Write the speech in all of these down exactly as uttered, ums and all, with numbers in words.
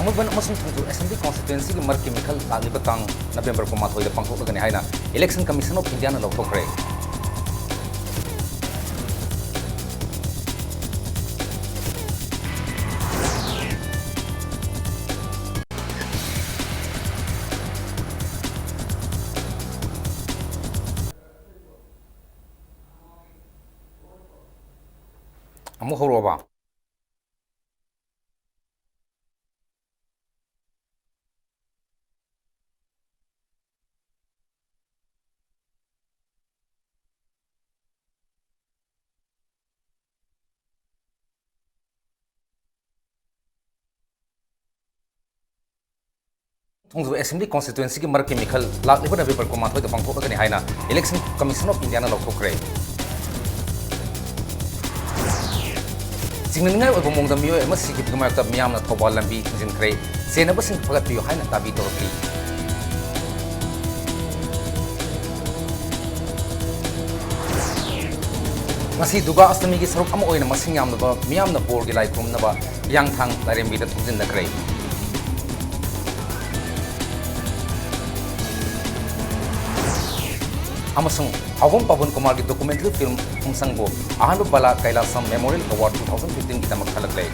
ꯊꯥꯡꯃꯩꯕꯟ ꯑꯃꯁꯨꯡ ꯊꯣꯡꯖꯨ Assembly Constituencyꯒꯤ ꯃꯔꯛꯀꯤ ꯃꯤꯈꯜ ꯂꯥꯛꯂꯤꯕ ꯇꯥꯡ November ꯀꯨꯟꯃꯥꯊꯣꯏꯗ ꯄꯥꯡꯊꯣꯛꯂꯒꯅꯤ ꯍꯥꯏꯅ Election Commission of Indiaꯅ ꯂꯥꯎꯊꯣꯛꯈ꯭ꯔꯦ꯫ ꯑꯃꯨꯛ ꯍꯧꯔꯛꯑꯣꯕ꯫ ꯊꯣꯡꯖꯨ Assembly Constituencyꯒꯤ ꯃꯔꯛꯀꯤ ꯃꯤꯈꯜ ꯂꯥꯛꯂꯤꯕ November ꯀꯨꯟꯃꯥꯊꯣꯏꯗ ꯄꯥꯡꯊꯣꯛꯂꯒꯅꯤ ꯍꯥꯏꯅ Election Commission of Indiaꯅ ꯂꯥꯎꯊꯣꯛꯈ꯭ꯔꯦ꯫ ꯆꯤꯡꯅꯅꯤꯡꯉꯥꯏ ꯑꯣꯏꯕ ꯃꯑꯣꯡꯗ ꯃꯤꯑꯣꯏ ꯑꯃ ꯁꯤꯈꯤꯕꯒꯤ ꯃꯥꯌꯣꯛꯇ ꯃꯤꯌꯥꯝꯅ ꯊꯧꯕꯥꯜ ꯂꯝꯕꯤ ꯊꯤꯡꯖꯤꯟꯈ꯭ꯔꯦ꯫ ꯆꯦꯟꯅꯕꯁꯤꯡ ꯐꯒꯠꯄꯤꯌꯨ ꯍꯥꯏꯅ ꯇꯥꯕꯤ ꯇꯧꯔꯛꯂꯤ꯫ ꯉꯁꯤ ꯗꯨꯔꯒꯥ ꯑꯁꯇꯃꯤꯒꯤ ꯁꯔꯨꯛ ꯑꯃ ꯑꯣꯏꯅ ꯃꯁꯤꯡ ꯌꯥꯝꯂꯕ ꯃꯤꯌꯥꯝꯅ ꯕꯣꯔꯒꯤ ꯂꯥꯏ ꯈꯨꯔꯨꯝꯅꯕ ꯍꯤꯌꯥꯡꯊꯥꯡ ꯂꯥꯏꯔꯦꯝꯕꯤꯗ ꯊꯧꯖꯤꯟꯅꯈ꯭ꯔꯦ꯫ ꯑꯃꯁꯨꯡ ꯍꯥꯎꯕꯝ ꯄꯥꯕꯟ ꯀꯨꯃꯥꯔꯒꯤ documentary film ꯄꯨꯡꯁꯪꯕꯨ ꯑꯍꯥꯟꯕ ꯕꯂꯥ ꯀꯩꯂꯥꯁꯝ Memorial Award two thousand fifteenꯒꯤꯗꯃꯛ ꯈꯜꯂꯛꯂꯦ꯫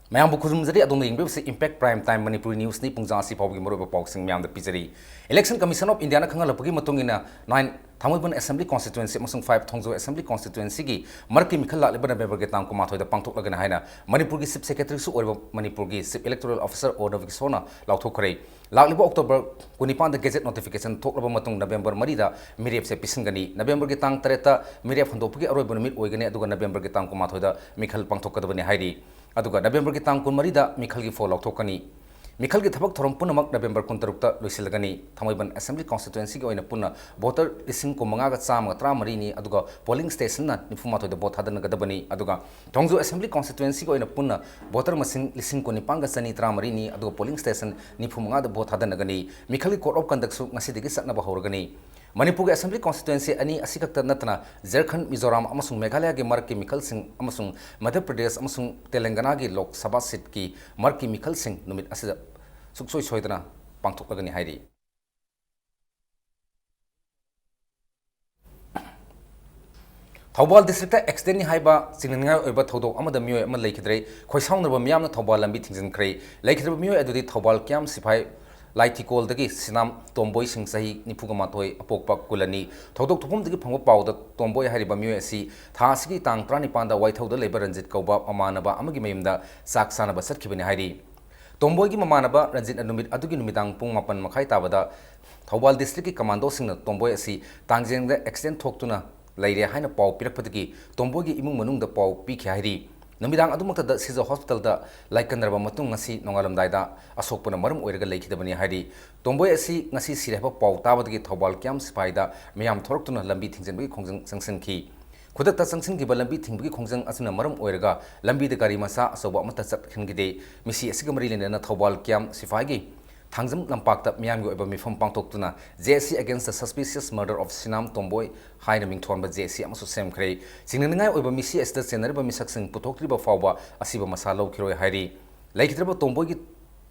ꯃꯌꯥꯝꯕꯨ ꯈꯨꯔꯨꯝꯖꯔꯤ꯫ ꯑꯗꯣꯝꯅ ꯌꯦꯡꯕꯤꯕꯁꯤ Impact Prime Time ꯃꯅꯤꯄꯨꯔꯤ Newsꯅꯤ꯫ ꯄꯨꯡꯖꯥ ꯑꯁꯤ ꯐꯥꯎꯕꯒꯤ ꯃꯔꯨꯑꯣꯏꯕ ꯄꯥꯎꯁꯤꯡ ꯃꯌꯥꯝꯗ ꯄꯤꯖꯔꯤ꯫ Election Commission of Indiaꯅ ꯈꯪꯍꯜꯂꯛꯄꯒꯤ ꯃꯇꯨꯡ ꯏꯟꯅ, nine ꯊꯥꯡꯃꯩꯕꯟ Assembly Constituency ꯑꯃꯁꯨꯡ five ꯊꯣꯡꯖꯨ Assembly Constituencyꯒꯤ ꯃꯔꯛꯀꯤ ꯃꯤꯈꯜ ꯂꯥꯛꯂꯤꯕ Novemberꯒꯤ ꯇꯥꯡ ꯀꯨꯟꯃꯥꯊꯣꯏꯗ ꯄꯥꯡꯊꯣꯛꯂꯒꯅꯤ ꯍꯥꯏꯅ ꯃꯅꯤꯄꯨꯔꯒꯤ Chief Secretaryꯁꯨ ꯑꯣꯏꯔꯤꯕ ꯃꯅꯤꯄꯨꯔꯒꯤ Chief Electoral Officer ꯑꯣ ꯅꯕꯀꯤꯁꯣꯔꯅ ꯂꯥꯎꯊꯣꯛꯈ꯭ꯔꯦ꯫ ꯂꯥꯛꯂꯤꯕ October ꯀꯨꯟꯅꯤꯄꯥꯟꯗ gazette notification ꯊꯣꯛꯂꯕ ꯃꯇꯨꯡ November ꯃꯔꯤꯗ ꯃꯤꯔꯦꯞꯁꯦ ꯄꯤꯁꯤꯟꯒꯅꯤ꯫ Novemberꯒꯤ ꯇꯥꯡ ꯇꯔꯦꯠꯇ ꯃꯤꯔꯦꯞ ꯍꯟꯗꯣꯛꯄꯒꯤ ꯑꯔꯣꯏꯕ ꯅꯨꯃꯤꯠ ꯑꯣꯏꯒꯅꯤ, ꯑꯗꯨꯒ Novemberꯒꯤ ꯇꯥꯡ ꯀꯨꯟꯃꯥꯊꯣꯏꯗ ꯃꯤꯈꯜ ꯄꯥꯡꯊꯣꯛꯀꯗꯕꯅꯤ ꯍꯥꯏꯔꯤ꯫ ꯑꯗꯨꯒ Novemberꯒꯤ ꯇꯥꯡ ꯀꯨꯟꯃꯔꯤꯗ ꯃꯤꯈꯜꯒꯤ ꯐꯣꯜ ꯂꯥꯎꯊꯣꯛꯀꯅꯤ꯫ ꯃꯤꯈꯜꯒꯤ ꯊꯕꯛ ꯊꯧꯔꯝ ꯄꯨꯝꯅꯃꯛ November ꯀꯨꯟꯇꯔꯨꯛꯇ ꯂꯣꯏꯁꯤꯜꯂꯒꯅꯤ꯫ ꯊꯥꯡꯃꯩꯕꯟ Assembly Constituencyꯒꯤ ꯑꯣꯏꯅ ꯄꯨꯟꯅ voter ꯂꯤꯁꯤꯡ ꯀꯨꯟꯃꯉꯥꯒ ꯆꯥꯝꯃꯒ ꯇꯔꯥꯃꯔꯤꯅꯤ, ꯑꯗꯨꯒ polling stationꯅ ꯅꯤꯐꯨꯃꯥꯊꯣꯏꯗ vote ꯊꯥꯗꯅꯒꯗꯕꯅꯤ꯫ ꯑꯗꯨꯒ ꯊꯣꯡꯖꯨ Assembly Constituencyꯒꯤ ꯑꯣꯏꯅ ꯄꯨꯟꯅ voter ꯃꯁꯤꯡ ꯂꯤꯁꯤꯡ ꯀꯨꯟꯅꯤꯄꯥꯟꯒ ꯆꯅꯤ ꯇꯔꯥꯃꯔꯤꯅꯤ, ꯑꯗꯨꯒ polling station ꯅꯤꯐꯨꯃꯉꯥꯗ vote ꯊꯥꯗꯅꯒꯅꯤ꯫ ꯃꯤꯈꯜꯒꯤ code of conductꯁꯨ ꯉꯁꯤꯗꯒꯤ ꯆꯠꯅꯕ ꯍꯧꯔꯒꯅꯤ꯫ ꯃꯅꯤꯄꯨꯔꯒꯤ ꯑꯦꯁꯦꯝꯕ꯭ꯂꯤ ꯀꯣꯟꯁꯇꯤꯇ꯭ꯋꯦꯟꯁꯤ ꯑꯅꯤ ꯑꯁꯤꯈꯛꯇ ꯅꯠꯇꯅ ꯖꯔꯈꯟ, ꯃꯤꯖꯣꯔꯥꯝ ꯑꯃꯁꯨꯡ ꯃꯦꯘꯥꯂꯌꯒꯤ ꯃꯔꯛꯀꯤ ꯃꯤꯈꯜꯁꯤꯡ ꯑꯃꯁꯨꯡ ꯃꯙ꯭ꯌ ꯄ꯭ꯔꯗꯦꯁ ꯑꯃꯁꯨꯡ ꯇꯦꯂꯪꯒꯅꯥꯒꯤ ꯂꯣꯛ ꯁꯚꯥ ꯁꯤꯠꯀꯤ ꯃꯔꯛꯀꯤ ꯃꯤꯈꯜꯁꯤꯡ ꯅꯨꯃꯤꯠ ꯑꯁꯤꯗ ꯁꯨꯡꯁꯣꯏ ꯁꯣꯏꯗꯅ ꯄꯥꯡꯊꯣꯛꯂꯒꯅꯤ ꯍꯥꯏꯔꯤ꯫ ꯊꯧꯕꯥꯜ ꯗꯤꯁꯇ꯭ꯔꯤꯛꯇ ꯑꯦꯛꯁꯤꯗꯦꯟꯅꯤ ꯍꯥꯏꯕ ꯆꯤꯡꯅꯅꯤꯡꯉꯥꯏ ꯑꯣꯏꯕ ꯊꯧꯗꯣꯛ ꯑꯃꯗ ꯃꯤꯑꯣꯏ ꯑꯃ ꯂꯩꯈꯤꯗ꯭ꯔꯦ꯫ ꯈꯣꯏꯁꯥꯎꯅꯔꯕ ꯃꯤꯌꯥꯝꯅ ꯊꯧꯕꯥꯜ ꯂꯝꯕꯤ ꯊꯤꯡꯖꯤꯟꯈ꯭ꯔꯦ꯫ ꯂꯩꯈꯤꯗ꯭ꯔꯕ ꯃꯤꯑꯣꯏ ꯑꯗꯨꯗꯤ ꯊꯧꯕꯥꯜ ꯀꯤꯌꯥꯝ ꯁꯤꯐꯥꯏ ꯂꯥꯏꯊꯤꯀꯣꯜꯗꯒꯤ ꯁꯤꯅꯥꯝ ꯇꯣꯝꯕꯣꯏ ꯁꯤꯡ, ꯆꯍꯤ ꯅꯤꯐꯨꯒ ꯃꯥꯊꯣꯏ, ꯑꯄꯣꯛꯄ ꯀꯨꯂꯅꯤ꯫ ꯊꯧꯗꯣꯛ ꯊꯣꯛꯐꯝꯗꯒꯤ ꯐꯪꯕ ꯄꯥꯎꯗ ꯇꯣꯝꯕꯣꯏ ꯍꯥꯏꯔꯤꯕ ꯃꯤꯑꯣꯏ ꯑꯁꯤ ꯊꯥ ꯑꯁꯤꯒꯤ ꯇꯥꯡ ꯇꯔꯥꯅꯤꯄꯥꯟꯗ ꯋꯥꯏꯊꯧꯗ ꯂꯩꯕ ꯔꯟꯖꯤꯠ ꯀꯧꯕ ꯃꯃꯥꯟꯅꯕ ꯑꯃꯒꯤ ꯃꯌꯨꯝꯗ ꯆꯥꯛ ꯆꯥꯅꯕ ꯆꯠꯈꯤꯕꯅꯤ ꯍꯥꯏꯔꯤ꯫ ꯇꯣꯝꯕꯣꯏꯒꯤ ꯃꯃꯥꯟꯅꯕ ꯔꯟꯖꯤꯠꯅ ꯅꯨꯃꯤꯠ ꯑꯗꯨꯒꯤ ꯅꯨꯃꯤꯗꯥꯡ ꯄꯨꯡ ꯃꯥꯄꯟ ꯃꯈꯥꯏ ꯇꯥꯕꯗ ꯊꯧꯕꯥꯜ ꯗꯤꯁꯇ꯭ꯔꯤꯛꯀꯤ ꯀꯃꯥꯟꯗꯣꯁꯤꯡꯅ ꯇꯣꯝꯕꯣꯏ ꯑꯁꯤ ꯇꯥꯡꯖꯦꯡꯗ ꯑꯦꯛꯁꯤꯗꯦꯟ ꯊꯣꯛꯇꯨꯅ ꯂꯩꯔꯦ ꯍꯥꯏꯅ ꯄꯥꯎ ꯄꯤꯔꯛꯄꯗꯒꯤ ꯇꯣꯝꯕꯣꯏꯒꯤ ꯏꯃꯨꯡ ꯃꯅꯨꯡꯗ ꯄꯥꯎ ꯄꯤꯈꯤ ꯍꯥꯏꯔꯤ꯫ ꯅꯨꯃꯤꯗꯥꯡ ꯑꯗꯨꯃꯛꯇꯗ ꯁꯤꯖ ꯍꯣꯁꯄꯤꯇꯥꯜꯗ ꯂꯥꯏꯀꯠꯅꯔꯕ ꯃꯇꯨꯡ ꯉꯁꯤ ꯅꯣꯡꯉꯥꯜꯂꯝꯗꯥꯏꯗ ꯑꯁꯣꯛꯄꯅ ꯃꯔꯝ ꯑꯣꯏꯔꯒ ꯂꯩꯈꯤꯗꯕꯅꯤ ꯍꯥꯏꯔꯤ꯫ ꯇꯣꯝꯕꯣꯏ ꯑꯁꯤ ꯉꯁꯤ ꯁꯤꯔꯦ ꯍꯥꯏꯕ ꯄꯥꯎ ꯇꯥꯕꯗꯒꯤ ꯊꯧꯕꯥꯜ ꯀꯤꯌꯥꯝ ꯁꯤꯐꯥꯏꯗ ꯃꯤꯌꯥꯝ ꯊꯣꯔꯛꯇꯨꯅ ꯂꯝꯕꯤ ꯊꯤꯡꯖꯤꯟꯕꯒꯤ ꯈꯣꯡꯖꯪ ꯆꯪꯁꯤꯟꯈꯤ꯫ ꯈꯨꯗꯛꯇ ꯆꯪꯁꯤꯟꯈꯤꯕ ꯂꯝꯕꯤ ꯊꯤꯡꯕꯒꯤ ꯈꯣꯡꯖꯪ ꯑꯁꯤꯅ ꯃꯔꯝ ꯑꯣꯏꯔꯒ ꯂꯝꯕꯤꯗ ꯒꯥꯔꯤ ꯃꯆꯥ ꯑꯆꯧꯕ ꯑꯃꯠꯇ ꯆꯠꯍꯟꯈꯤꯗꯦ꯫ ꯃꯤꯁꯤ ꯑꯁꯤꯒ ꯃꯔꯤ ꯂꯩꯅꯅ ꯊꯧꯕꯥꯜ ꯀꯤꯌꯥꯝ ꯁꯤꯐꯥꯏꯒꯤ ꯊꯥꯡꯖꯝ ꯂꯝꯄꯥꯛꯇ ꯃꯤꯌꯥꯝꯒꯤ ꯑꯣꯏꯕ ꯃꯤꯐꯝ ꯄꯥꯡꯊꯣꯛꯇꯨꯅ J S C Against the Suspicious Murder of Sinam Tomboi ꯍꯥꯏꯅ ꯃꯤꯡꯊꯣꯟꯕ J S C ꯑꯃꯁꯨ ꯁꯦꯝꯈ꯭ꯔꯦ꯫ ꯆꯤꯡꯅꯅꯤꯡꯉꯥꯏ ꯑꯣꯏꯕ ꯃꯤꯁꯤ ꯑꯁꯤꯗ ꯆꯦꯟꯅꯔꯤꯕ ꯃꯤꯁꯛꯁꯤꯡ ꯄꯨꯊꯣꯛꯇ꯭ꯔꯤꯕ ꯐꯥꯎꯕ ꯑꯁꯤꯕ ꯃꯁꯥ ꯂꯧꯈꯤꯔꯣꯏ ꯍꯥꯏꯔꯤ꯫ ꯂꯩꯈꯤꯗ꯭ꯔꯕ ꯇꯣꯝꯕꯣꯏꯒꯤ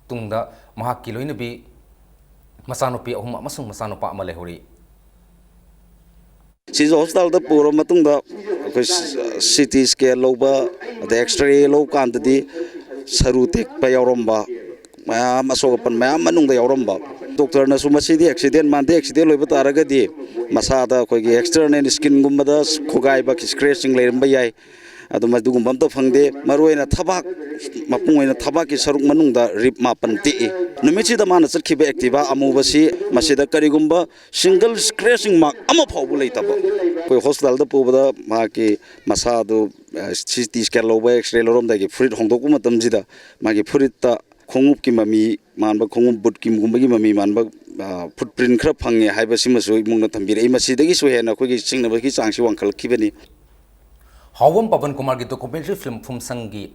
ꯇꯨꯡꯗ ꯃꯍꯥꯛꯀꯤ ꯂꯣꯏꯅꯕꯤ, ꯃꯆꯥꯅꯨꯄꯤ ꯑꯍꯨꯝ ꯑꯃꯁꯨꯡ ꯃꯆꯥꯅꯨꯄꯥ ꯑꯃ ꯂꯩꯍꯧꯔꯤ꯫ ꯁꯤꯖ ꯍꯣꯁꯄꯤꯇꯥꯜꯗ ꯄꯨꯔꯕ ꯃꯇꯨꯡꯗ ꯑꯩꯈꯣꯏ C T scan ꯂꯧꯕ, ꯑꯗꯩ X-ray ꯂꯧꯕ ꯀꯥꯟꯗꯗꯤ ꯁꯔꯨ ꯇꯦꯛꯄ ꯌꯥꯎꯔꯝꯕ, ꯃꯌꯥꯝ ꯑꯁꯣꯛ ꯑꯄꯟ ꯃꯌꯥꯝ ꯃꯅꯨꯡꯗ ꯌꯥꯎꯔꯝꯕ꯫ ꯗꯣꯛꯇꯔꯅꯁꯨ ꯃꯁꯤꯗꯤ ꯑꯦꯛꯁꯤꯗꯦꯟ ꯃꯥꯟꯗꯦ, ꯑꯦꯛꯁꯤꯗꯦꯟ ꯑꯣꯏꯕ ꯇꯥꯔꯒꯗꯤ ꯃꯁꯥꯗ ꯑꯩꯈꯣꯏꯒꯤ external skinꯒꯨꯝꯕꯗ ꯈꯣꯒꯥꯏꯕ, scratchꯁꯤꯡ ꯂꯩꯔꯝꯕ ꯌꯥꯏ꯫ ꯑꯗꯨ ꯃꯗꯨꯒꯨꯝꯕ ꯑꯝꯇ ꯐꯪꯗꯦ꯫ ꯃꯔꯨꯑꯣꯏꯅ ꯊꯕꯥꯛ, ꯃꯄꯨꯡ ꯑꯣꯏꯅ ꯊꯕꯥꯛꯀꯤ ꯁꯔꯨꯛ ꯃꯅꯨꯡꯗ rib ꯃꯥꯄꯟ ꯇꯦꯛꯏ꯫ ꯅꯨꯃꯤꯠꯁꯤꯗ ꯃꯥꯅ ꯆꯠꯈꯤꯕ Activa ꯑꯃꯨꯕꯁꯤ ꯃꯁꯤꯗ ꯀꯔꯤꯒꯨꯝꯕ single scratching mark ꯑꯃ ꯐꯥꯎꯕ ꯂꯩꯇꯕ꯫ ꯑꯩꯈꯣꯏ ꯍꯣꯁꯄꯤꯇꯥꯜꯗ ꯄꯨꯕꯗ ꯃꯍꯥꯛꯀꯤ ꯃꯁꯥꯗꯨ, ꯑ, C T scan ꯂꯧꯕ, X-ray ꯂꯧꯔꯝꯗꯥꯏꯒꯤ ꯐꯨꯔꯤꯠ ꯍꯣꯡꯗꯣꯛꯄ ꯃꯇꯝꯁꯤꯗ ꯃꯥꯒꯤ ꯐꯨꯔꯤꯠꯇ ꯈꯣꯡꯎꯞꯀꯤ ꯃꯃꯤ ꯃꯥꯟꯕ, ꯈꯣꯡꯎꯞ ꯕꯨꯠꯀꯤꯒꯨꯝꯕꯒꯤ ꯃꯃꯤ ꯃꯥꯟꯕ, ꯑ, footprint ꯈꯔ ꯐꯪꯉꯦ ꯍꯥꯏꯕꯁꯤꯃꯁꯨ ꯏꯃꯨꯡꯅ ꯊꯝꯕꯤꯔꯛꯏ꯫ ꯃꯁꯤꯗꯒꯤꯁꯨ ꯍꯦꯟꯅ ꯑꯩꯈꯣꯏꯒꯤ ꯆꯤꯡꯅꯕꯒꯤ ꯆꯥꯡꯁꯤ ꯋꯥꯡꯈꯠꯂꯛꯈꯤꯕꯅꯤ꯫ ꯍꯥꯎꯕꯝ ꯄꯕꯟ ꯀꯨꯃꯥꯔꯒꯤ documentary film ꯐꯨꯝꯁꯪꯒꯤ,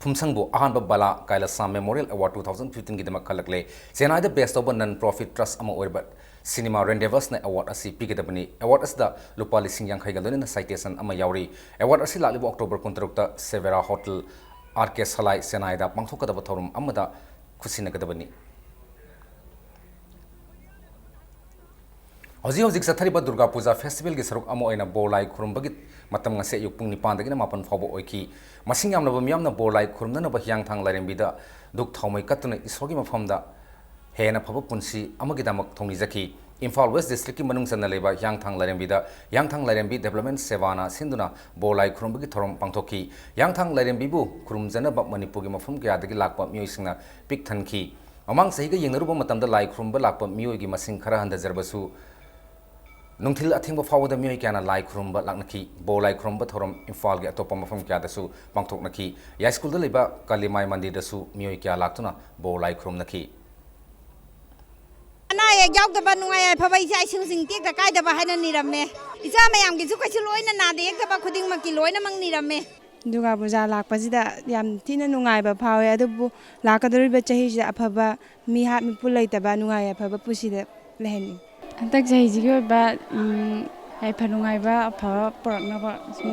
ꯐꯨꯝꯁꯪꯕꯨ ꯑꯍꯥꯟꯕ ꯕꯥꯂꯥ ꯀꯥꯏꯂꯥꯁꯥ Memorial Award two thousand fifteenꯒꯤꯗꯃꯛ ꯈꯜꯂꯛꯂꯦ꯫ ꯆꯦꯟꯅꯥꯏꯗ base ꯇꯧꯕ non profit trust ꯑꯃ ꯑꯣꯏꯔꯤꯕ ꯁꯤꯅꯦꯃꯥ ꯔꯦꯟꯗꯦꯚꯁꯅ ꯑꯦꯋꯥꯔꯗ ꯑꯁꯤ ꯄꯤꯒꯗꯕꯅꯤ꯫ ꯑꯦꯋꯥꯔꯗ ꯑꯁꯤꯗ ꯂꯨꯄꯥ ꯂꯤꯁꯤꯡ ꯌꯥꯡꯈꯩꯒ ꯂꯣꯏꯅꯅ ꯁꯥꯏꯇꯦꯁꯟ ꯑꯃ ꯌꯥꯎꯔꯤ꯫ ꯑꯦꯋꯥꯔꯗ ꯑꯁꯤ ꯂꯥꯛꯂꯤꯕ ꯑꯣꯛꯇꯣꯕꯔ ꯀꯨꯟꯇꯔꯨꯛꯇ ꯁꯦꯕꯦꯔꯥ ꯍꯣꯇꯦꯜ, ꯑꯥꯔ ꯀꯦ ꯁꯂꯥꯏ, ꯆꯦꯟꯅꯥꯏꯗ ꯄꯥꯡꯊꯣꯛꯀꯗꯕ ꯊꯧꯔꯝ ꯑꯃꯗ ꯈꯨꯠꯁꯤꯟꯅꯒꯗꯕꯅꯤ꯫ ꯍꯧꯖꯤꯛ ꯍꯧꯖꯤꯛ ꯆꯠꯊꯔꯤꯕ ꯗꯨꯔꯒꯥ ꯄꯨꯖꯥ ꯐꯦꯁꯇꯤꯚꯦꯜꯒꯤ ꯁꯔꯨꯛ ꯑꯃ ꯑꯣꯏꯅ ꯕꯣꯔ ꯂꯥꯏ ꯈꯨꯔꯨꯝꯕꯒꯤ ꯃꯇꯝ ꯉꯁꯤ ꯑꯌꯨꯛ ꯄꯨꯡ ꯅꯤꯄꯥꯟꯗꯒꯤꯅ ꯃꯥꯄꯟ ꯐꯥꯎꯕ ꯑꯣꯏꯈꯤ꯫ ꯃꯁꯤꯡ ꯌꯥꯝꯂꯕ ꯃꯤꯌꯥꯝꯅ ꯕꯣꯔ ꯂꯥꯏ ꯈꯨꯔꯨꯝꯅꯅꯕ ꯍꯤꯌꯥꯡꯊꯥꯡ ꯂꯥꯏꯔꯦꯝꯕꯤꯗ ꯙꯨꯛ ꯊꯥꯎꯃꯩ ꯀꯠꯇꯨꯅ ꯏꯁꯣꯔꯒꯤ ꯃꯐꯝꯗ ꯍꯦꯟꯅ ꯐꯕ ꯄꯨꯟꯁꯤ ꯑꯃꯒꯤꯗꯃꯛ ꯊꯧꯅꯤꯖꯈꯤ꯫ ꯏꯝꯐꯥꯜ ꯋꯦꯁ ꯗꯤꯁꯇ꯭ꯔꯤꯛꯀꯤ ꯃꯅꯨꯡ ꯆꯟꯅ ꯂꯩꯕ ꯍꯤꯌꯥꯡꯊꯥꯡ ꯂꯥꯏꯔꯦꯝꯕꯤꯗ ꯍꯤꯌꯥꯡꯊꯥꯡ ꯂꯥꯏꯔꯦꯝꯕꯤ ꯗꯦꯕꯂꯞꯃꯦꯟ ꯁꯦꯕꯥꯅ ꯁꯤꯟꯗꯨꯅ ꯕꯣꯔ ꯂꯥꯏ ꯈꯨꯔꯨꯝꯕꯒꯤ ꯊꯧꯔꯝ ꯄꯥꯡꯊꯣꯛꯈꯤ꯫ ꯍꯤꯌꯥꯡꯊꯥꯡ ꯂꯥꯏꯔꯦꯝꯕꯤꯕꯨ ꯈꯨꯔꯨꯝꯖꯅꯕ ꯃꯅꯤꯄꯨꯔꯒꯤ ꯃꯐꯝ ꯀꯌꯥꯗꯒꯤ ꯂꯥꯛꯄ ꯃꯤꯑꯣꯏꯁꯤꯡꯅ ꯄꯤꯛ ꯊꯟꯈꯤ꯫ ꯃꯃꯥꯡ ꯆꯍꯤꯒ ꯌꯦꯡꯅꯔꯨꯕ ꯃꯇꯝꯗ ꯂꯥꯏ ꯈꯨꯔꯨꯝꯕ ꯂꯥꯛꯄ ꯃꯤꯑꯣꯏꯒꯤ ꯃꯁꯤꯡ ꯈꯔ ꯍꯟꯊꯖꯔꯕꯁꯨ, ꯅꯨꯡꯊꯤꯜ ꯑꯊꯦꯡꯕ ꯐꯥꯎꯕꯗ ꯃꯤꯑꯣꯏ ꯀꯌꯥꯅ ꯂꯥꯏ ꯈꯨꯔꯨꯝꯕ ꯂꯥꯛꯅꯈꯤ꯫ ꯕꯣꯔ ꯂꯥꯏ ꯈꯨꯔꯨꯝꯕ ꯊꯧꯔꯝ ꯏꯝꯐꯥꯜꯒꯤ ꯑꯇꯣꯞꯄ ꯃꯐꯝ ꯀꯌꯥꯗꯁꯨ ꯄꯥꯡꯊꯣꯛꯅꯈꯤ꯫ ꯌꯥꯏꯁ꯭ꯀꯨꯜꯗ ꯂꯩꯕ ꯀꯥꯂꯤꯃꯥꯏ ꯃꯟꯗꯤꯔꯗꯁꯨ ꯃꯤꯑꯣꯏ ꯀꯌꯥ ꯂꯥꯛꯇꯨꯅ ꯕꯣꯔ ꯂꯥꯏ ꯈꯨꯔꯨꯝꯅꯈꯤ꯫ ꯑꯅꯥ ꯑꯌꯦꯛ ꯌꯥꯎꯗꯕ, ꯅꯨꯡꯉꯥꯏ ꯌꯥꯏꯐꯕ, ꯏꯆꯥ ꯏꯁꯨꯁꯤꯡ ꯇꯦꯛꯇ ꯀꯥꯏꯗꯕ ꯍꯥꯏꯅ ꯅꯤꯔꯝꯃꯦ꯫ ꯏꯆꯥ ꯃꯌꯥꯝꯒꯤꯁꯨ ꯀꯩꯁꯨ ꯂꯣꯏꯅ ꯅꯥꯗ ꯌꯦꯛꯇꯕ ꯈꯨꯗꯤꯡꯃꯛꯀꯤ ꯂꯣꯏꯅꯃꯛ ꯅꯤꯔꯝꯃꯦ꯫ ꯗꯨꯔꯒꯥ ꯄꯨꯖꯥ ꯂꯥꯛꯄꯁꯤꯗ ꯌꯥꯝ ꯊꯤꯅ ꯅꯨꯡꯉꯥꯏꯕ ꯐꯥꯎꯋꯦ, ꯑꯗꯨꯕꯨ ꯂꯥꯛꯀꯗꯧꯔꯤꯕ ꯆꯍꯤꯁꯤꯗ ꯑꯐꯕ ꯃꯤꯍꯥꯠ ꯃꯤꯄꯨꯟ ꯂꯩꯇꯕ ꯅꯨꯡꯉꯥꯏ ꯌꯥꯏꯐꯕ ꯄꯨꯟꯁꯤꯗ ꯂꯩꯍꯟꯅꯤꯡꯉꯤ꯫ ꯍꯟꯗꯛ ꯆꯍꯤꯁꯤꯒꯤ ꯑꯣꯏꯕ, ꯎꯝ, ꯌꯥꯏꯐ ꯅꯨꯡꯉꯥꯏꯕ ꯑꯐꯕ ꯄꯨꯔꯛꯅꯕ ꯁꯨꯝ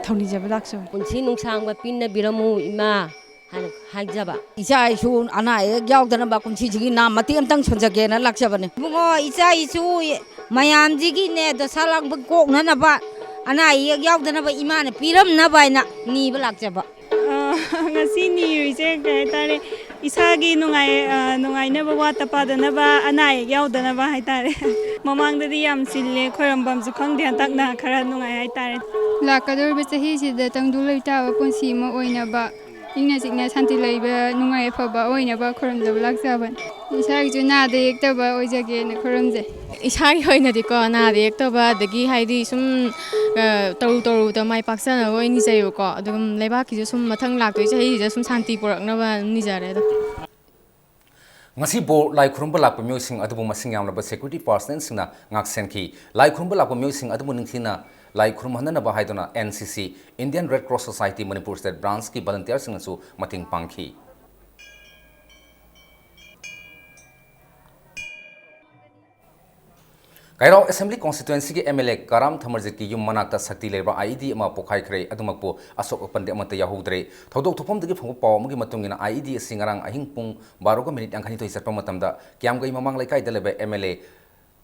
ꯊꯧꯅꯤꯖꯕ ꯂꯥꯛꯆꯕꯅꯤ꯫ ꯄꯨꯟꯁꯤ ꯅꯨꯡꯁꯥꯡꯕ ꯄꯤꯟꯅꯕꯤꯔꯝꯃꯨ ꯏꯃꯥ ꯍꯥꯏꯅ ꯍꯥꯏꯖꯕ꯫ ꯏꯆꯥ ꯏꯁꯨ ꯑꯅꯥ ꯑꯌꯦꯛ ꯌꯥꯎꯗꯅꯕ ꯀꯨꯝꯁꯤꯁꯤꯒꯤ ꯅꯥꯝ ꯃꯇꯦꯛ ꯑꯃꯇꯪ ꯁꯣꯟꯖꯒꯦꯅ ꯂꯥꯛꯆꯕꯅꯤ꯫ ꯏꯕꯨꯡꯉꯣ, ꯏꯆꯥ ꯏꯁꯨ ꯃꯌꯥꯝꯁꯤꯒꯤꯅꯦ, ꯗꯁꯥ ꯂꯥꯡꯕ ꯀꯣꯛꯅꯅꯕ, ꯑꯅꯥ ꯑꯌꯦꯛ ꯌꯥꯎꯗꯅꯕ ꯏꯃꯥꯅ ꯄꯤꯔꯝꯅꯕ ꯍꯥꯏꯅ ꯅꯤꯕ ꯂꯥꯛꯆꯕ꯫ ꯑ, ꯉꯁꯤ ꯅꯤꯔꯨꯏꯁꯦ ꯀꯩ ꯍꯥꯏꯇꯥꯔꯦ, ꯏꯁꯥꯒꯤ ꯅꯨꯡꯉꯥꯏ-, ꯑ, ꯅꯨꯡꯉꯥꯏꯅꯕ, ꯋꯥꯠꯇ ꯄꯥꯗꯅꯕ, ꯑꯅꯥ ꯑꯌꯦꯛ ꯌꯥꯎꯗꯅꯕ ꯍꯥꯏꯇꯥꯔꯦ꯫ ꯃꯃꯥꯡꯗꯗꯤ ꯌꯥꯝ ꯆꯤꯜꯂꯦ, ꯈꯣꯏꯔꯝꯐꯝꯁꯨ ꯈꯪꯗꯦ, ꯍꯟꯗꯛꯅ ꯈꯔ ꯅꯨꯡꯉꯥꯏ ꯍꯥꯏꯇꯥꯔꯦ꯫ ꯂꯥꯛꯀꯗꯧꯔꯤꯕ ꯆꯍꯤꯁꯤꯗ ꯇꯪꯗꯨ ꯂꯩꯇꯥꯕ ꯄꯨꯟꯁꯤ ꯑꯃ ꯑꯣꯏꯅꯕ, ꯏꯪꯅ ꯆꯤꯛꯅ ꯁꯥꯟꯇꯤ ꯂꯩꯕ, ꯅꯨꯡꯉꯥꯏ ꯑꯐꯕ ꯑꯣꯏꯅꯕ ꯈꯨꯔꯨꯝꯖꯕ ꯂꯥꯛꯆꯕꯅꯤ꯫ ꯏꯁꯥꯒꯤꯁꯨ ꯅꯥꯗ ꯌꯦꯛꯇꯕ ꯑꯣꯏꯖꯒꯦꯅ ꯈꯨꯔꯨꯝꯖꯩ꯫ ꯏꯁꯥꯒꯤ ꯑꯣꯏꯅꯗꯤꯀꯣ, ꯅꯥꯗ ꯌꯦꯛꯇꯕ, ꯑꯗꯒꯤ ꯍꯥꯏꯗꯤ ꯁꯨꯝ, ꯑ, ꯇꯧꯔꯨ ꯇꯧꯔꯨꯕꯗ ꯃꯥꯏ ꯄꯥꯛꯆꯅꯕ ꯑꯣꯏꯅ ꯅꯤꯖꯩꯕꯀꯣ꯫ ꯑꯗꯨꯒ ꯂꯩꯕꯥꯛꯀꯤꯁꯨ ꯁꯨꯝ ꯃꯊꯪ ꯂꯥꯛꯇꯣꯏ ꯆꯍꯤꯁꯤꯗ ꯁꯨꯝ ꯁꯥꯟꯇꯤ ꯄꯨꯔꯛꯅꯕ ꯅꯤꯖꯔꯦ ꯑꯗꯨꯝ꯫ ꯉꯁꯤ ꯕꯣꯔ ꯂꯥꯏ ꯈꯨꯔꯨꯝꯕ ꯂꯥꯛꯄ ꯃꯤꯑꯣꯏꯁꯤꯡ ꯑꯗꯨꯕꯨ ꯃꯁꯤꯡ ꯌꯥꯝꯂꯕ ꯁꯦꯀ꯭ꯌꯨꯔꯤꯇꯤ ꯄꯥꯔꯁꯅꯦꯜꯁꯤꯡꯅ ꯉꯥꯛꯁꯦꯟꯈꯤ꯫ ꯂꯥꯏ ꯈꯨꯔꯨꯝꯕ ꯂꯥꯛꯄ ꯃꯤꯑꯣꯏꯁꯤꯡ ꯑꯗꯨꯕꯨ ꯅꯤꯡꯊꯤꯅ ꯂꯥꯏ ꯈꯨꯔꯨꯝꯍꯟꯅꯅꯕ ꯍꯥꯏꯗꯨꯅ ꯑꯦꯟ ꯁꯤ ꯁꯤ, Indian Red Cross Society Manipur State Branchꯀꯤ ꯚꯣꯂꯨꯟꯇꯤꯌꯔꯁꯤꯡꯅꯁꯨ ꯃꯇꯦꯡ ꯄꯥꯡꯈꯤ꯫ ꯀꯩꯔꯥꯎ Assembly Constituencyꯒꯤ MLA ꯀꯔꯥꯝ ꯊꯃꯔꯖꯤꯠꯀꯤ ꯌꯨꯝ ꯃꯅꯥꯛꯇ ꯁꯛꯇꯤ ꯂꯩꯔꯕ IED ꯑꯃ ꯄꯣꯈꯥꯏꯈ꯭ꯔꯦ꯫ ꯑꯗꯨꯃꯛꯄꯨ ꯑꯁꯣꯛ ꯑꯄꯟꯗꯤ ꯑꯃꯠꯇ ꯌꯥꯎꯍꯧꯗ꯭ꯔꯦ꯫ ꯊꯧꯗꯣꯛ ꯊꯣꯛꯐꯝꯗꯒꯤ ꯐꯪꯕ ꯄꯥꯎ ꯑꯃꯒꯤ ꯃꯇꯨꯡ ꯏꯟꯅ, IED ꯑꯁꯤ ꯉꯔꯥꯡ ꯑꯍꯤꯡ ꯄꯨꯡ ꯕꯥꯔꯣꯒ ꯃꯤꯅꯤꯠ ꯌꯥꯡꯈꯩꯅꯤꯊꯣꯏ ꯆꯠꯄ ꯃꯇꯝꯗ ꯀꯤꯌꯥꯝꯒꯩ ꯃꯃꯥꯡ ꯂꯩꯀꯥꯏꯗ ꯂꯩꯕ MLA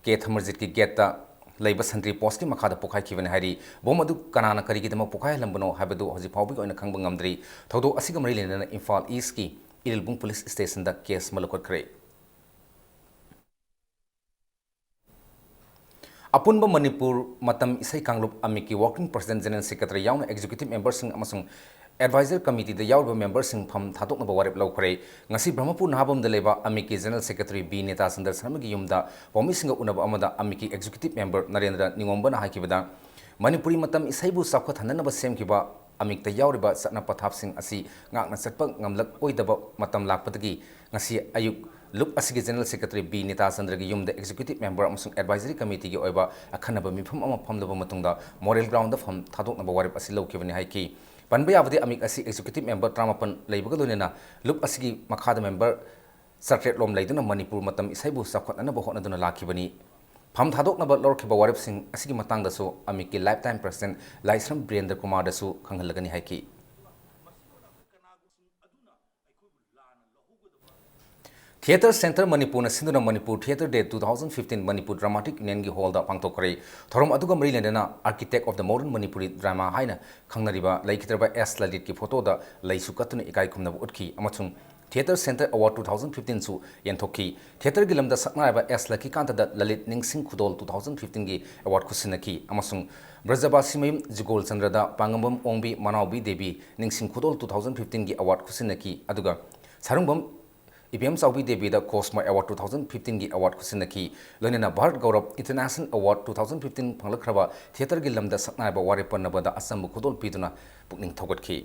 ꯀꯦ ꯊꯃꯔꯖꯤꯠꯀꯤ gateꯇ ꯂꯩꯕ sentry postꯀꯤ ꯃꯈꯥꯗ ꯄꯣꯈꯥꯏꯈꯤꯕꯅꯤ ꯍꯥꯏꯔꯤ꯫ Bomb ꯑꯗꯨ ꯀꯅꯥꯅ ꯀꯔꯤꯒꯤꯗꯃꯛ ꯄꯣꯈꯥꯏꯍꯜꯂꯝꯕꯅꯣ ꯍꯥꯏꯕꯗꯨ ꯍꯧꯖꯤꯛ ꯐꯥꯎꯕꯒꯤ ꯑꯣꯏꯅ ꯈꯪꯕ ꯉꯝꯗ꯭ꯔꯤ꯫ ꯊꯧꯗꯣꯛ ꯑꯁꯤꯒ ꯃꯔꯤ ꯂꯩꯅꯅ ꯏꯝꯐꯥꯜ Eastꯀꯤ ꯏꯔꯤꯜꯕꯨꯡ Police Stationꯗ case ꯑꯃ ꯂꯧꯈꯠꯈ꯭ꯔꯦ꯫ ꯑꯄꯨꯟꯕ ꯃꯅꯤꯄꯨꯔ ꯃꯇꯝ ꯏꯁꯩ ꯀꯥꯡꯂꯨꯞ ꯑꯃꯤꯛꯀꯤ Working President, General Secretary ꯌꯥꯎꯅ Executive Memberꯁꯤꯡ ꯑꯃꯁꯨꯡ Advisory Committeeꯗ ꯌꯥꯎꯔꯤꯕ memberꯁꯤꯡ ꯐꯝ ꯊꯥꯗꯣꯛꯅꯕ ꯋꯥꯔꯦꯞ ꯂꯧꯈ꯭ꯔꯦ꯫ ꯉꯁꯤ ꯕ꯭ꯔꯍꯃꯄꯨꯔ ꯅꯍꯥꯕꯝꯗ ꯂꯩꯕ ꯑꯃꯤꯛꯀꯤ General Secretary ꯕꯤ ꯅꯦꯇꯥꯆꯟꯗ꯭ꯔ ꯁꯔꯃꯒꯤ ꯌꯨꯝꯗ ꯄꯥꯎꯃꯤꯁꯤꯡꯒ ꯎꯅꯕ ꯑꯃꯗ ꯑꯃꯤꯛꯀꯤ Executive Member ꯅꯔꯦꯟꯗ꯭ꯔ ꯅꯤꯉꯣꯝꯕꯅ ꯍꯥꯏꯈꯤꯕꯗ, ꯃꯅꯤꯄꯨꯔꯤ ꯃꯇꯝ ꯏꯁꯩꯕꯨ ꯆꯥꯎꯈꯠꯍꯟꯅꯅꯕ ꯁꯦꯝꯈꯤꯕ ꯑꯃꯤꯛꯇ ꯌꯥꯎꯔꯤꯕ ꯆꯠꯅ ꯄꯊꯥꯞꯁꯤꯡ ꯑꯁꯤ ꯉꯥꯛꯅ ꯆꯠꯄ ꯉꯝꯂꯛꯑꯣꯏꯗꯕ ꯃꯇꯝ ꯂꯥꯛꯄꯗꯒꯤ ꯉꯁꯤ ꯑꯌꯨꯛ ꯂꯨꯞ ꯑꯁꯤꯒꯤ General Secretary ꯕꯤ ꯅꯦꯇꯥꯆꯟꯗ꯭ꯔꯒꯤ ꯌꯨꯝꯗ Executive Member ꯑꯃꯁꯨꯡ Advisory Committeeꯒꯤ ꯑꯣꯏꯕ ꯑꯈꯟꯅꯕ ꯃꯤꯐꯝ ꯑꯃ ꯐꯝꯂꯕ ꯃꯇꯨꯡꯗ Morel Groundꯗ ꯐꯝ ꯊꯥꯗꯣꯛꯅꯕ ꯋꯥꯔꯦꯞ ꯑꯁꯤ ꯂꯧꯈꯤꯕꯅꯤ ꯍꯥꯏꯈꯤ꯫ ꯄꯟꯕ ꯌꯥꯕꯗꯤ, ꯑꯃꯤꯛ ꯑꯁꯤ Executive Member ꯇꯔꯥꯃꯥꯄꯟ ꯂꯩꯕꯒ ꯂꯣꯏꯅꯅ ꯂꯨꯞ ꯑꯁꯤꯒꯤ ꯃꯈꯥꯗ member ꯆꯥꯇ꯭ꯔꯦꯠ ꯂꯣꯝ ꯂꯩꯗꯨꯅ ꯃꯅꯤꯄꯨꯔ ꯃꯇꯝ ꯏꯁꯩꯕꯨ ꯆꯥꯎꯈꯠꯅꯅꯕ ꯍꯣꯠꯅꯗꯨꯅ ꯂꯥꯛꯈꯤꯕꯅꯤ꯫ ꯐꯝ ꯊꯥꯗꯣꯛꯅꯕ ꯂꯧꯔꯛꯈꯤꯕ ꯋꯥꯔꯦꯞꯁꯤꯡ ꯑꯁꯤꯒꯤ ꯃꯇꯥꯡꯗꯁꯨ ꯑꯃꯤꯛꯀꯤ Lifetime President ꯂꯥꯏꯁ꯭ꯔꯝ ꯕꯤꯔꯦꯟꯗ꯭ꯔ ꯀꯨꯃꯥꯔꯗꯁꯨ ꯈꯪꯍꯜꯂꯒꯅꯤ ꯍꯥꯏꯈꯤ꯫ Theatre Centre ꯃꯅꯤꯄꯨꯔꯅ ꯁꯤꯟꯗꯨꯅ Manipur Theatre Day two thousand fifteen Manipur Dramatic Unionꯒꯤ hallꯗ ꯄꯥꯡꯊꯣꯛꯈ꯭ꯔꯦ꯫ ꯊꯧꯔꯝ ꯑꯗꯨꯒ ꯃꯔꯤ ꯂꯩꯅꯅ Architect of the Modern Manipuri Drama ꯍꯥꯏꯅ ꯈꯪꯅꯔꯤꯕ ꯂꯩꯈꯤꯗ꯭ꯔꯕ ꯑꯦꯁ ꯂꯂꯤꯠꯀꯤ photoꯗ ꯂꯩꯁꯨ ꯀꯠꯇꯨꯅ ꯏꯀꯥꯏ ꯈꯨꯝꯅꯕ ꯎꯠꯈꯤ ꯑꯃꯁꯨꯡ Theatre Centre Award two thousand fifteenꯁꯨ ꯌꯦꯟꯊꯣꯛꯈꯤ꯫ Theatreꯒꯤ ꯂꯝꯗ ꯁꯛꯅꯥꯏꯔꯕ ꯑꯦꯁ ꯂꯛꯀꯤꯀꯥꯟꯇꯗ ꯂꯂꯤꯠ ꯅꯤꯡꯁꯤꯡ ꯈꯨꯗꯣꯜ two thousand fifteenꯒꯤ award ꯈꯨꯠꯁꯤꯟꯅꯈꯤ ꯑꯃꯁꯨꯡ ꯕ꯭ꯔꯖꯕꯥꯁꯤ ꯃꯌꯨꯝ ꯖꯤꯒꯣꯜ ꯆꯟꯗ꯭ꯔꯗ ꯄꯥꯉꯝꯕꯝ ꯑꯣꯡꯕꯤ ꯃꯅꯥꯎꯕꯤ ꯗꯦꯕꯤ ꯅꯤꯡꯁꯤꯡ ꯈꯨꯗꯣꯜ two thousand fifteenꯒꯤ award ꯈꯨꯠꯁꯤꯟꯅꯈꯤ꯫ ꯑꯗꯨꯒ ꯁꯥꯔꯨꯡꯕꯝ ꯏꯕꯦꯝ ꯆꯥꯎꯕꯤ ꯗꯦꯕꯤꯗ cosmos Award two thousand fifteenꯒꯤ award ꯈꯨꯠꯁꯤꯟꯅꯈꯤ꯫ ꯂꯣꯏꯅꯅ Bharat ꯒꯧꯔꯕ International Award two thousand fifteen ꯐꯪꯂꯛꯈ꯭ꯔꯕ theatreꯒꯤ ꯂꯝꯗ ꯁꯛꯅꯥꯏꯕ ꯋꯥꯔꯦꯞ ꯄꯟꯅꯕꯗ ꯑꯆꯝꯕ ꯈꯨꯗꯣꯜ ꯄꯤꯗꯨꯅ ꯄꯨꯛꯅꯤꯡ ꯊꯧꯒꯠꯈꯤ꯫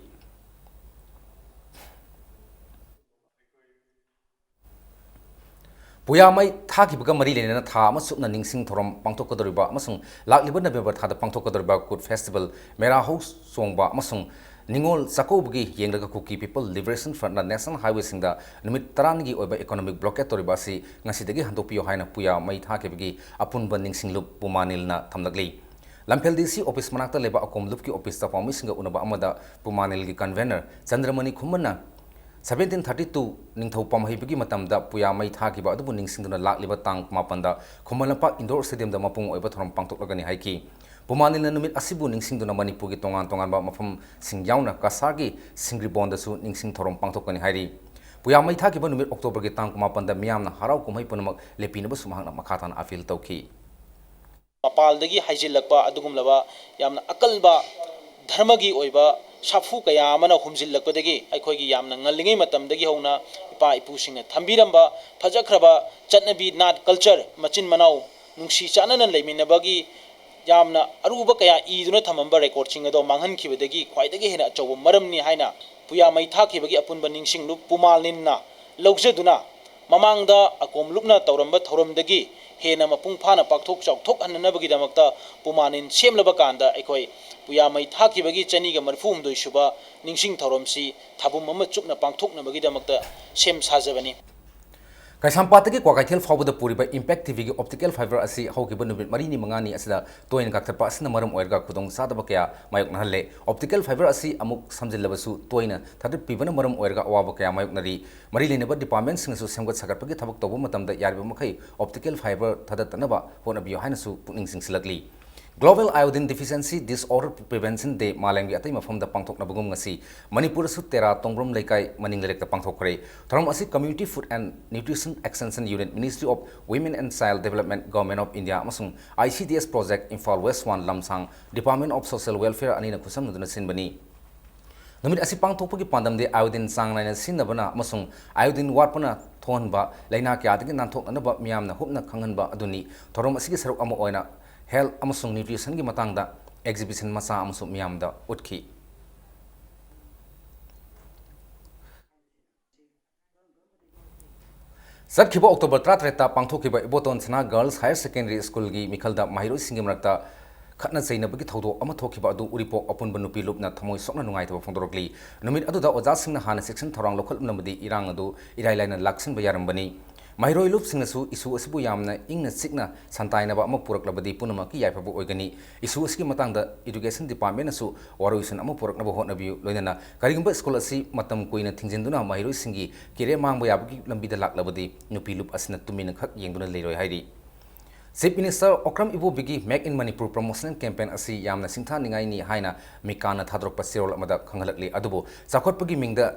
ꯄꯨꯌꯥꯃꯩ ꯊꯥꯈꯤꯕꯒ ꯃꯔꯤ ꯂꯩꯅꯅ ꯊꯥ ꯑꯃ ꯆꯨꯞꯅ ꯅꯤꯡꯁꯤꯡ ꯊꯧꯔꯝ ꯄꯥꯡꯊꯣꯛꯀꯗꯧꯔꯤꯕ ꯑꯃꯁꯨꯡ ꯂꯥꯛꯂꯤꯕ ꯅꯕꯦꯝꯕꯔ ꯊꯥꯗ ꯄꯥꯡꯊꯣꯛꯀꯗꯧꯔꯤꯕ ꯀꯨꯠ festival, ꯃꯦꯔꯥ ꯍꯧ ꯆꯣꯡꯕ ꯑꯃꯁꯨꯡ ꯅꯤꯉꯣꯜ ꯆꯥꯛꯀꯧꯕꯒꯤ ꯌꯦꯡꯂꯒ Kuki People Liberation Front ꯅ National Highway ꯁꯤꯡꯗ ꯅꯨꯃꯤꯠ ꯇꯔꯥꯅꯤꯒꯤ ꯑꯣꯏꯕ economic blockade ꯇꯧꯔꯤꯕ ꯑꯁꯤ ꯉꯁꯤꯗꯒꯤ ꯍꯟꯗꯣꯛꯄꯤꯌꯨ ꯍꯥꯏꯅ ꯄꯨꯌꯥ ꯃꯩ ꯊꯥꯈꯤꯕꯒꯤ ꯑꯄꯨꯟꯕ ꯅꯤꯡꯁꯤꯡꯂꯨꯞ ꯄꯨꯃꯥ ꯅꯤꯜꯅ ꯊꯝꯂꯛꯂꯤ꯫ ꯂꯝꯐꯦꯜ DC office ꯃꯅꯥꯛꯇ ꯂꯩꯕ ꯑꯀꯣꯝ ꯂꯨꯞꯀꯤ office ꯇ ꯄꯥꯎꯃꯤꯁꯤꯡꯒ ꯎꯅꯕ ꯑꯃꯗ ꯄꯨꯃꯥ ꯅꯤꯜꯒꯤ convener ꯆꯟꯗ꯭ꯔꯃꯅꯤ ꯈꯨꯃꯟꯅ seventeen thirty two ꯅꯤꯡꯊꯧ ꯄꯥꯝꯍꯩꯕꯒꯤ ꯃꯇꯝꯗ ꯄꯨꯌꯥ ꯃꯩ ꯊꯥꯈꯤꯕ ꯑꯗꯨꯕꯨ ꯅꯤꯡꯁꯤꯡꯗꯨꯅ ꯂꯥꯛꯂꯤꯕ ꯇꯥꯡ ꯀꯨꯟꯃꯥꯄꯟꯗ ꯈꯨꯃꯟ ꯂꯝꯄꯥꯛ indoor stadium ꯗ ꯃꯄꯨꯡ ꯑꯣꯏꯕ ꯊꯧꯔꯝ ꯄꯥꯡꯊꯣꯛꯂꯒꯅꯤ ꯍꯥꯏꯈꯤ꯫ ꯄꯨꯃꯥ ꯅꯤꯜꯅ ꯅꯨꯃꯤꯠ ꯑꯁꯤꯕꯨ ꯅꯤꯡꯁꯤꯡꯗꯨꯅ ꯃꯅꯤꯄꯨꯔꯒꯤ ꯇꯣꯉꯥꯟ ꯇꯣꯉꯥꯟꯕ ꯃꯐꯝꯁꯤꯡ ꯌꯥꯎꯅ ꯀꯁꯥꯔꯒꯤ ꯁꯤꯡꯒ꯭ꯔꯤꯕꯣꯟꯗꯁꯨ ꯅꯤꯡꯁꯤꯡ ꯊꯧꯔꯝ ꯄꯥꯡꯊꯣꯛꯀꯅꯤ ꯍꯥꯏꯔꯤ꯫ ꯄꯨꯌꯥ ꯃꯩ ꯊꯥꯈꯤꯕ ꯅꯨꯃꯤꯠ October ꯒꯤ ꯇꯥꯡ ꯀꯨꯟꯃꯥꯄꯟꯗ ꯃꯤꯌꯥꯝꯅ ꯍꯔꯥꯎ ꯀꯨꯝꯍꯩ ꯄꯨꯝꯅꯃꯛ ꯂꯦꯞꯄꯤꯅꯕꯁꯨ ꯃꯍꯥꯛꯅ ꯃꯈꯥ ꯇꯥꯅ appeal ꯇꯧꯈꯤ꯫ ꯃꯄꯥꯜꯗꯒꯤ ꯍꯥꯏꯖꯤꯜꯂꯛꯄ ꯑꯗꯨꯒꯨꯝꯂꯕ ꯌꯥꯝꯅ ꯑꯀꯟꯕ ꯙꯔꯃꯒꯤ ꯑꯣꯏꯕ ꯁꯥꯐꯨ ꯀꯌꯥ ꯑꯃꯅ ꯍꯨꯝꯖꯤꯜꯂꯛꯄꯗꯒꯤ ꯑꯩꯈꯣꯏꯒꯤ ꯌꯥꯝꯅ ꯉꯜꯂꯤꯉꯩ ꯃꯇꯝꯗꯒꯤ ꯍꯧꯅ ꯏꯄꯥ ꯏꯄꯨꯁꯤꯡꯅ ꯊꯝꯕꯤꯔꯝꯕ ꯐꯖꯈ꯭ꯔꯕ ꯆꯠꯅꯕꯤ, ꯅꯥꯠ, culture, ꯃꯆꯤꯟ ꯃꯅꯥꯎ ꯅꯨꯡꯁꯤ ꯆꯥꯟꯅꯅ ꯂꯩꯃꯤꯟꯅꯕꯒꯤ ꯌꯥꯝꯅ ꯑꯔꯨꯕ ꯀꯌꯥ ꯏꯗꯨꯅ ꯊꯝꯃꯝꯕ record ꯁꯤꯡ ꯑꯗꯣ ꯃꯥꯡꯍꯟꯈꯤꯕꯗꯒꯤ ꯈ꯭ꯋꯥꯏꯗꯒꯤ ꯍꯦꯟꯅ ꯑꯆꯧꯕ ꯃꯔꯝꯅꯤ ꯍꯥꯏꯅ ꯄꯨꯌꯥ ꯃꯩ ꯊꯥꯈꯤꯕꯒꯤ ꯑꯄꯨꯟꯕ ꯅꯤꯡꯁꯤꯡꯂꯨꯞ ꯄꯨꯃꯥ ꯅꯤꯜꯅ ꯂꯧꯖꯗꯨꯅ, ꯃꯃꯥꯡꯗ ꯑꯀꯣꯝ ꯂꯨꯞꯅ ꯇꯧꯔꯝꯕ ꯊꯧꯔꯝꯗꯒꯤ ꯍꯦꯟꯅ ꯃꯄꯨꯡ ꯐꯥꯅ ꯄꯥꯛꯊꯣꯛ ꯆꯥꯎꯊꯣꯛꯍꯟꯅꯅꯕꯒꯤꯗꯃꯛꯇ ꯄꯨꯃꯥ ꯅꯤꯜ ꯁꯦꯝꯂꯕ ꯀꯥꯟꯗ ꯑꯩꯈꯣꯏ ꯄꯨꯌꯥ ꯃꯩ ꯊꯥꯈꯤꯕꯒꯤ ꯆꯅꯤꯒ ꯃꯔꯤꯐꯨ ꯍꯨꯝꯗꯣꯏ ꯁꯨꯕ ꯅꯤꯡꯁꯤꯡ ꯊꯧꯔꯝꯁꯤ ꯊꯥꯕꯨꯝ ꯑꯃ ꯆꯨꯞꯅ ꯄꯥꯡꯊꯣꯛꯅꯕꯒꯤꯗꯃꯛꯇ ꯁꯦꯝ ꯁꯥꯖꯕꯅꯤ꯫ ꯀꯩꯁꯥꯝꯄꯥꯠꯇꯒꯤ ꯀ꯭ꯋꯥꯀꯩꯊꯦꯜ ꯐꯥꯎꯕꯗ ꯄꯨꯔꯤꯕ Impact TV ꯒꯤ optical fiber ꯑꯁꯤ ꯍꯧꯈꯤꯕ ꯅꯨꯃꯤꯠ ꯃꯔꯤꯅꯤ ꯃꯉꯥꯅꯤ ꯑꯁꯤꯗ ꯇꯣꯏꯅ ꯀꯛꯊꯠꯄ ꯑꯁꯤꯅ ꯃꯔꯝ ꯑꯣꯏꯔꯒ ꯈꯨꯗꯣꯡꯆꯥꯗꯕ ꯀꯌꯥ ꯃꯥꯌꯣꯛꯅꯍꯜꯂꯦ꯫ Optical fiber ꯑꯁꯤ ꯑꯃꯨꯛ ꯁꯝꯖꯤꯜꯂꯕꯁꯨ ꯇꯣꯏꯅ ꯊꯥꯗꯠꯄꯤꯕꯅ ꯃꯔꯝ ꯑꯣꯏꯔꯒ ꯑꯋꯥꯕ ꯀꯌꯥ ꯃꯥꯌꯣꯛꯅꯔꯤ꯫ ꯃꯔꯤ ꯂꯩꯅꯕ department ꯁꯤꯡꯅꯁꯨ ꯁꯦꯝꯒꯠ ꯁꯥꯒꯠꯄꯒꯤ ꯊꯕꯛ ꯇꯧꯕ ꯃꯇꯝꯗ ꯌꯥꯔꯤꯕ ꯃꯈꯩ optical fiber ꯊꯥꯗꯠꯇꯅꯕ ꯍꯣꯠꯅꯕꯤꯌꯨ ꯍꯥꯏꯅꯁꯨ ꯄꯨꯛꯅꯤꯡ ꯆꯤꯡꯁꯤꯜꯂꯛꯂꯤ꯫ Global Iodine Deficiency Disorder Prevention Day ꯃꯥꯂꯦꯝꯒꯤ ꯑꯇꯩ ꯃꯐꯝꯗ ꯄꯥꯡꯊꯣꯛꯅꯕꯒꯨꯝ ꯉꯁꯤ ꯃꯅꯤꯄꯨꯔꯗꯁꯨ ꯇꯦꯔꯥ ꯇꯣꯡꯕ꯭ꯔꯝ ꯂꯩꯀꯥꯏ ꯃꯅꯤꯡ ꯂꯩꯔꯛꯇ ꯄꯥꯡꯊꯣꯛꯈ꯭ꯔꯦ꯫ ꯊꯧꯔꯝ ꯑꯁꯤ Community Food and Nutrition Extension Unit, Ministry of Women and Child Development, Government of India ꯑꯃꯁꯨꯡ ICDS Project, Imphal West One Lamsang Department of Social Welfare ꯑꯅꯤꯅ ꯈꯨꯠꯁꯝꯅꯗꯨꯅ ꯁꯤꯟꯕꯅꯤ꯫ ꯅꯨꯃꯤꯠ ꯑꯁꯤ ꯄꯥꯡꯊꯣꯛꯄꯒꯤ ꯄꯥꯟꯗꯝꯗꯤ iodine ꯆꯥꯡ ꯅꯥꯏꯅ ꯁꯤꯖꯤꯟꯅꯕꯅ ꯑꯃꯁꯨꯡ iodine ꯋꯥꯠꯄꯅ ꯊꯣꯛꯍꯟꯕ ꯂꯥꯏꯅꯥ ꯀꯌꯥꯗꯒꯤ ꯅꯥꯟꯊꯣꯛꯅꯅꯕ ꯃꯤꯌꯥꯝꯅ ꯍꯨꯞꯅ ꯈꯪꯍꯟꯕ ꯑꯗꯨꯅꯤ꯫ ꯊꯧꯔꯝ ꯑꯁꯤꯒꯤ ꯁꯔꯨꯛ ꯑꯃ ꯑꯣꯏꯅ health ꯑꯃꯁꯨꯡ nutrition ꯒꯤ ꯃꯇꯥꯡꯗ exhibition ꯃꯆꯥ ꯑꯃꯁꯨ ꯃꯤꯌꯥꯝꯗ ꯎꯠꯈꯤ꯫ ꯆꯠꯈꯤꯕ October ꯇꯔꯥꯇꯔꯦꯠꯇ ꯄꯥꯡꯊꯣꯛꯈꯤꯕ ꯏꯕꯣꯇꯣꯟ ꯁꯅꯥ Girls Higher Secondary School ꯒꯤ ꯃꯤꯈꯜꯗ ꯃꯍꯩꯔꯣꯏꯁꯤꯡꯒꯤ ꯃꯔꯛꯇ ꯈꯠꯅ ꯆꯩꯅꯕꯒꯤ ꯊꯧꯗꯣꯛ ꯑꯃ ꯊꯣꯛꯈꯤꯕ ꯑꯗꯨ ꯎꯔꯤꯄꯣꯛ ꯑꯄꯨꯟꯕ ꯅꯨꯄꯤ ꯂꯨꯞꯅ ꯊꯃꯣꯏ ꯁꯣꯛꯅ ꯅꯨꯡꯉꯥꯏꯇꯕ ꯐꯣꯡꯗꯣꯔꯛꯂꯤ꯫ ꯅꯨꯃꯤꯠ ꯑꯗꯨꯗ ꯑꯣꯖꯥꯁꯤꯡꯅ ꯍꯥꯟꯅ ꯆꯦꯛꯁꯤꯟ ꯊꯧꯔꯥꯡ ꯂꯧꯈꯠꯂꯝꯂꯕꯗꯤ ꯏꯔꯥꯡ ꯑꯗꯨ ꯏꯔꯥꯏ ꯂꯥꯏꯅ ꯂꯥꯛꯁꯤꯟꯕ ꯌꯥꯔꯝꯕꯅꯤ꯫ ꯃꯍꯩꯔꯣꯏ ꯂꯨꯞꯁꯤꯡꯅꯁꯨ ꯏꯁꯨ ꯑꯁꯤꯕꯨ ꯌꯥꯝꯅ ꯏꯪꯅ ꯆꯤꯛꯅ ꯁꯟꯇꯥꯏꯅꯕ ꯑꯃ ꯄꯨꯔꯛꯂꯕꯗꯤ ꯄꯨꯝꯅꯃꯛꯀꯤ ꯌꯥꯏꯐꯕ ꯑꯣꯏꯒꯅꯤ꯫ ꯏꯁꯨ ꯑꯁꯤꯒꯤ ꯃꯇꯥꯡꯗ Education Departmentꯅꯁꯨ ꯋꯥꯔꯣꯏꯁꯤꯟ ꯑꯃ ꯄꯨꯔꯛꯅꯕ ꯍꯣꯠꯅꯕꯤꯌꯨ꯫ ꯂꯣꯏꯅꯅ ꯀꯔꯤꯒꯨꯝꯕ ꯁ꯭ꯀꯨꯜ ꯑꯁꯤ ꯃꯇꯝ ꯀꯨꯏꯅ ꯊꯤꯡꯖꯤꯟꯗꯨꯅ ꯃꯍꯩꯔꯣꯏꯁꯤꯡꯒꯤ career ꯃꯥꯡꯕ ꯌꯥꯕꯒꯤ ꯂꯝꯕꯤꯗ ꯂꯥꯛꯂꯕꯗꯤ ꯅꯨꯄꯤ ꯂꯨꯞ ꯑꯁꯤꯅ ꯇꯨꯃꯤꯟꯅ ꯈꯛ ꯌꯦꯡꯗꯨꯅ ꯂꯩꯔꯣꯏ ꯍꯥꯏꯔꯤ꯫ Chief Minister Okram ꯏꯕꯣꯕꯤꯒꯤ Make in Manipur promotional campaign ꯑꯁꯤ ꯌꯥꯝꯅ ꯁꯤꯡꯊꯥꯅꯤꯡꯉꯥꯏꯅꯤ ꯍꯥꯏꯅ ꯃꯤꯀꯥꯅ ꯊꯥꯗꯣꯔꯛꯄ ꯆꯦꯔꯣꯜ ꯑꯃꯗ ꯈꯪꯍꯜꯂꯛꯂꯤ꯫ ꯑꯗꯨꯕꯨ ꯆꯥꯎꯈꯠꯄꯒꯤ ꯃꯤꯡꯗ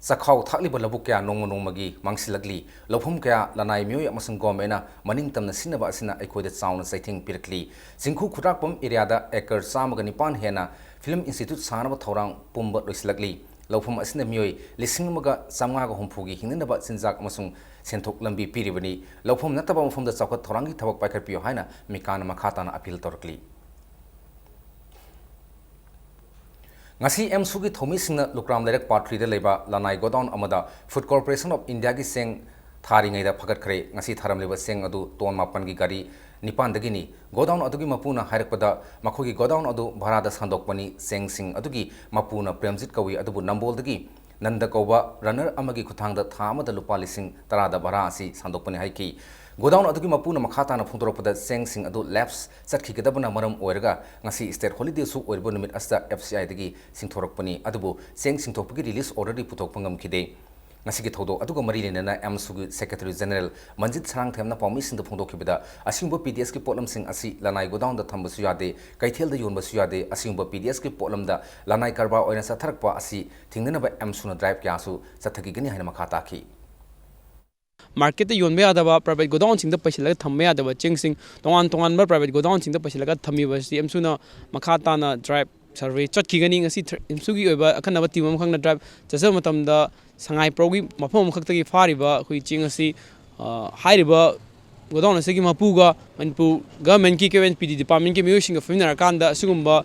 ꯆꯥꯛꯈꯥꯎ ꯊꯥꯛꯂꯤꯕ ꯂꯧꯕꯨꯛ ꯀꯌꯥ ꯅꯣꯡꯃ ꯅꯣꯡꯃꯒꯤ ꯃꯥꯡꯁꯤꯜꯂꯛꯂꯤ꯫ ꯂꯧꯐꯝ ꯀꯌꯥ ꯂꯅꯥꯏ ꯃꯤꯑꯣꯏ ꯑꯃꯁꯨꯡ governmentꯅ ꯃꯅꯤꯡ ꯇꯝꯅ ꯁꯤꯖꯤꯟꯅꯕ ꯑꯁꯤꯅ ꯑꯩꯈꯣꯏꯗ ꯆꯥꯎꯅ ꯆꯩꯊꯦꯡ ꯄꯤꯔꯛꯂꯤ꯫ ꯆꯤꯡꯈꯨ ꯈꯨꯇ꯭ꯔꯥꯛꯄꯝ areaꯗ acre ꯆꯥꯝꯃꯒ ꯅꯤꯄꯥꯟ ꯍꯦꯟꯅ film institute ꯁꯥꯅꯕ ꯊꯧꯔꯥꯡ ꯄꯨꯝꯕ ꯂꯣꯏꯁꯤꯜꯂꯛꯂꯤ꯫ ꯂꯧꯐꯝ ꯑꯁꯤꯅ ꯃꯤꯑꯣꯏ ꯂꯤꯁꯤꯡ ꯑꯃꯒ ꯆꯥꯝꯃꯉꯥꯒ ꯍꯨꯝꯐꯨꯒꯤ ꯍꯤꯡꯅꯅꯕ ꯆꯤꯟꯖꯥꯛ ꯑꯃꯁꯨꯡ ꯁꯦꯟꯊꯣꯛ ꯂꯝꯕꯤ ꯄꯤꯔꯤꯕꯅꯤ꯫ ꯂꯧꯐꯝ ꯅꯠꯇꯕ ꯃꯐꯝꯗ ꯆꯥꯎꯈꯠ ꯊꯧꯔꯥꯡꯒꯤ ꯊꯕꯛ ꯄꯥꯏꯈꯠꯄꯤꯌꯨ ꯍꯥꯏꯅ ꯃꯤꯀꯥꯅ ꯃꯈꯥ ꯇꯥꯅ appeal ꯇꯧꯔꯛꯂꯤ꯫ ꯉꯁꯤ ꯑꯦꯝꯁꯨꯒꯤ ꯊꯧꯃꯤꯁꯤꯡꯅ ꯂꯨꯀ꯭ꯔꯥꯝ ꯂꯩꯔꯛ part threeꯗ ꯂꯩꯕ ꯂꯅꯥꯏ godown ꯑꯃꯗ Food Corporation of Indiaꯒꯤ ꯆꯦꯡ ꯊꯥꯔꯤꯉꯩꯗ ꯐꯒꯠꯈ꯭ꯔꯦ꯫ ꯉꯁꯤ ꯊꯥꯔꯝꯂꯤꯕ ꯆꯦꯡ ꯑꯗꯨ ꯇꯣꯟ ꯃꯥꯄꯟꯒꯤ ꯒꯥꯔꯤ ꯅꯤꯄꯥꯟꯗꯒꯤꯅꯤ꯫ Godown ꯑꯗꯨꯒꯤ ꯃꯄꯨꯅ ꯍꯥꯏꯔꯛꯄꯗ, ꯃꯈꯣꯏꯒꯤ godown ꯑꯗꯨ ꯚꯔꯥꯗ ꯁꯥꯟꯗꯣꯛꯄꯅꯤ꯫ ꯆꯦꯡꯁꯤꯡ ꯑꯗꯨꯒꯤ ꯃꯄꯨꯅ ꯄ꯭ꯔꯦꯝꯖꯤꯠ ꯀꯧꯏ, ꯑꯗꯨꯕꯨ ꯅꯝꯕꯣꯜꯗꯒꯤ ꯅꯟꯗ ꯀꯧꯕ runner ꯑꯃꯒꯤ ꯈꯨꯠꯊꯥꯡꯗ ꯊꯥ ꯑꯃꯗ ꯂꯨꯄꯥ ꯂꯤꯁꯤꯡ ꯇꯔꯥꯗ ꯚꯔꯥ ꯑꯁꯤ ꯁꯥꯟꯗꯣꯛꯄꯅꯤ ꯍꯥꯏꯈꯤ꯫ Godown ꯑꯗꯨꯒꯤ ꯃꯄꯨꯅ ꯃꯈꯥ ꯇꯥꯅ ꯐꯣꯡꯗꯣꯔꯛꯄꯗ, ꯆꯦꯡꯁꯤꯡ ꯑꯗꯨ lapse ꯆꯠꯈꯤꯒꯗꯕꯅ ꯃꯔꯝ ꯑꯣꯏꯔꯒ ꯉꯁꯤ state holidayꯁꯨ ꯑꯣꯏꯔꯤꯕ ꯅꯨꯃꯤꯠ ꯑꯁꯤꯗ FCIꯗꯒꯤ ꯁꯤꯡꯊꯣꯔꯛꯄꯅꯤ꯫ ꯑꯗꯨꯕꯨ ꯆꯦꯡ ꯁꯤꯡꯊꯣꯛꯄꯒꯤ release orderꯗꯤ ꯄꯨꯊꯣꯛꯄ ꯉꯝꯈꯤꯗꯦ꯫ ꯉꯁꯤꯒꯤ ꯊꯧꯗꯣꯛ ꯑꯗꯨꯒ ꯃꯔꯤ ꯂꯩꯅꯅ ꯑꯦꯝꯁꯨꯒꯤ Secretary General ꯃꯟꯖꯤꯠ ꯁꯔꯥꯡꯊꯦꯝꯅ ꯄꯥꯎꯃꯤꯁꯤꯡꯗ ꯐꯣꯡꯗꯣꯛꯈꯤꯕꯗ, ꯑꯁꯤꯒꯨꯝꯕ PDSꯀꯤ ꯄꯣꯠꯂꯝꯁꯤꯡ ꯑꯁꯤ ꯂꯅꯥꯏ godownꯗ ꯊꯝꯕꯁꯨ ꯌꯥꯗꯦ, ꯀꯩꯊꯦꯜꯗ ꯌꯣꯟꯕꯁꯨ ꯌꯥꯗꯦ꯫ ꯑꯁꯤꯒꯨꯝꯕ PDSꯀꯤ ꯄꯣꯠꯂꯝꯗ ꯂꯅꯥꯏ ꯀꯔꯕꯥꯔ ꯑꯣꯏꯅ ꯆꯠꯊꯔꯛꯄ ꯑꯁꯤ ꯊꯤꯡꯅꯅꯕ ꯑꯦꯝꯁꯨꯅ drive ꯀꯌꯥꯁꯨ ꯆꯠꯊꯈꯤꯒꯅꯤ ꯍꯥꯏꯅ ꯃꯈꯥ ꯇꯥꯈꯤ꯫ Marketꯇ ꯌꯣꯟꯕ ꯌꯥꯗꯕ, private godownꯁꯤꯡꯗ ꯄꯩꯁꯤꯜꯂꯒ ꯊꯝꯕ ꯌꯥꯗꯕ ꯆꯦꯡꯁꯤꯡ ꯇꯣꯉꯥꯟ ꯇꯣꯉꯥꯟꯕ private godownꯁꯤꯡꯗ ꯄꯩꯁꯤꯜꯂꯒ ꯊꯝꯃꯤꯕ ꯑꯁꯤ ꯑꯦꯝꯁꯨꯅ ꯃꯈꯥ ꯇꯥꯅ drive survey ꯆꯠꯈꯤꯒꯅꯤ꯫ ꯉꯁꯤ ꯊ꯭ꯔ-, ꯑꯦꯝꯁꯨꯒꯤ ꯑꯣꯏꯕ ꯑꯈꯟꯅꯕ team ꯑꯃꯈꯛꯅ drive ꯆꯠꯆꯕ ꯃꯇꯝꯗ ꯁꯉꯥꯏ ꯄ꯭ꯔꯧꯒꯤ ꯃꯐꯝ ꯑꯃꯈꯛꯇꯒꯤ ꯐꯥꯔꯤꯕ ꯑꯩꯈꯣꯏ ꯆꯦꯡ ꯑꯁꯤ, ꯑ, ꯍꯥꯏꯔꯤꯕ godown ꯑꯁꯤꯒꯤ ꯃꯄꯨꯒ ꯃꯅꯤꯄꯨꯔ governmentꯀꯤ, KNPD departmentꯀꯤ ꯃꯤꯑꯣꯏꯁꯤꯡꯒ ꯐꯝꯃꯤꯟꯅꯔꯀꯥꯟꯗ ꯑꯁꯤꯒꯨꯝꯕ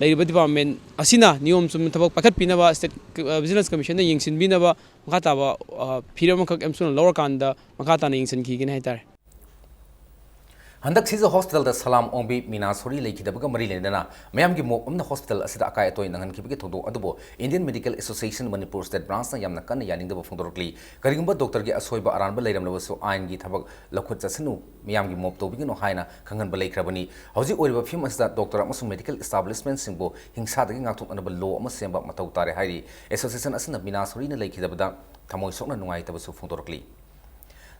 ꯂꯩꯔꯤꯕ department ꯑꯁꯤꯅ ꯅꯤꯌꯣꯝ ꯆꯨꯝꯅ ꯊꯕꯛ ꯄꯥꯏꯈꯠꯄꯤꯅꯕ, state, ꯑ, Vigilance Commissionꯅ ꯌꯦꯡꯁꯤꯟꯕꯤꯅꯕ ꯃꯈꯥ ꯇꯥꯕ, ꯑ, ꯐꯤꯔꯦꯞ ꯑꯃꯈꯛ ꯑꯦꯝꯁꯨꯅ ꯂꯧꯔꯀꯥꯟꯗ ꯃꯈꯥ ꯇꯥꯅ ꯌꯦꯡꯁꯤꯟꯈꯤꯒꯅꯤ ꯍꯥꯏꯇꯥꯔꯦ꯫ ꯍꯟꯗꯛ ꯁꯤꯖ ꯍꯣꯁꯄꯤꯇꯥꯜꯗ ꯁꯂꯥꯝ ꯑꯣꯡꯕꯤ ꯃꯤꯅꯥ ꯁꯣꯔꯤ ꯂꯩꯈꯤꯗꯕꯒ ꯃꯔꯤ ꯂꯩꯅꯅ ꯃꯤꯌꯥꯝꯒꯤ ꯃꯣꯞ ꯑꯃꯅ ꯍꯣꯁꯄꯤꯇꯥꯜ ꯑꯁꯤꯗ ꯑꯀꯥꯏ ꯑꯇꯣꯏ ꯅꯪꯍꯟꯈꯤꯕꯒꯤ ꯊꯧꯗꯣꯛ ꯑꯗꯨꯕꯨ Indian Medical Association Manipur State Branchꯅ ꯌꯥꯝꯅ ꯀꯟꯅ ꯌꯥꯅꯤꯡꯗꯕ ꯐꯣꯡꯗꯣꯔꯛꯂꯤ꯫ ꯀꯔꯤꯒꯨꯝꯕ ꯗꯣꯛꯇꯔꯒꯤ ꯑꯁꯣꯏꯕ ꯑꯔꯥꯟꯕ ꯂꯩꯔꯝꯂꯕꯁꯨ ꯑꯥꯏꯟꯒꯤ ꯊꯕꯛ ꯂꯧꯈꯠ ꯆꯠꯁꯅꯨ, ꯃꯤꯌꯥꯝꯒꯤ ꯃꯣꯞ ꯇꯧꯕꯤꯒꯅꯨ ꯍꯥꯏꯅ ꯈꯪꯍꯟꯕ ꯂꯩꯈ꯭ꯔꯕꯅꯤ꯫ ꯍꯧꯖꯤꯛ ꯑꯣꯏꯔꯤꯕ ꯐꯤꯕꯝ ꯑꯁꯤꯗ ꯗꯣꯛꯇꯔ ꯑꯃꯁꯨꯡ ꯃꯦꯗꯤꯀꯦꯜ ꯏꯁꯇꯥꯕ꯭ꯂꯤꯁꯃꯦꯟꯁꯤꯡꯕꯨ ꯍꯤꯡꯁꯥꯗꯒꯤ ꯉꯥꯛꯊꯣꯛꯅꯅꯕ ꯂꯣ ꯑꯃ ꯁꯦꯝꯕ ꯃꯊꯧ ꯇꯥꯔꯦ ꯍꯥꯏꯔꯤ꯫ ꯑꯦꯁꯣꯁꯤꯌꯦꯁꯟ ꯑꯁꯤꯅ ꯃꯤꯅꯥ ꯁꯣꯔꯤꯅ ꯂꯩꯈꯤꯗꯕꯗ ꯊꯃꯣꯏ ꯁꯣꯛꯅ ꯅꯨꯡꯉꯥꯏꯇꯕꯁꯨ ꯐꯣꯡꯗꯣꯔꯛꯂꯤ꯫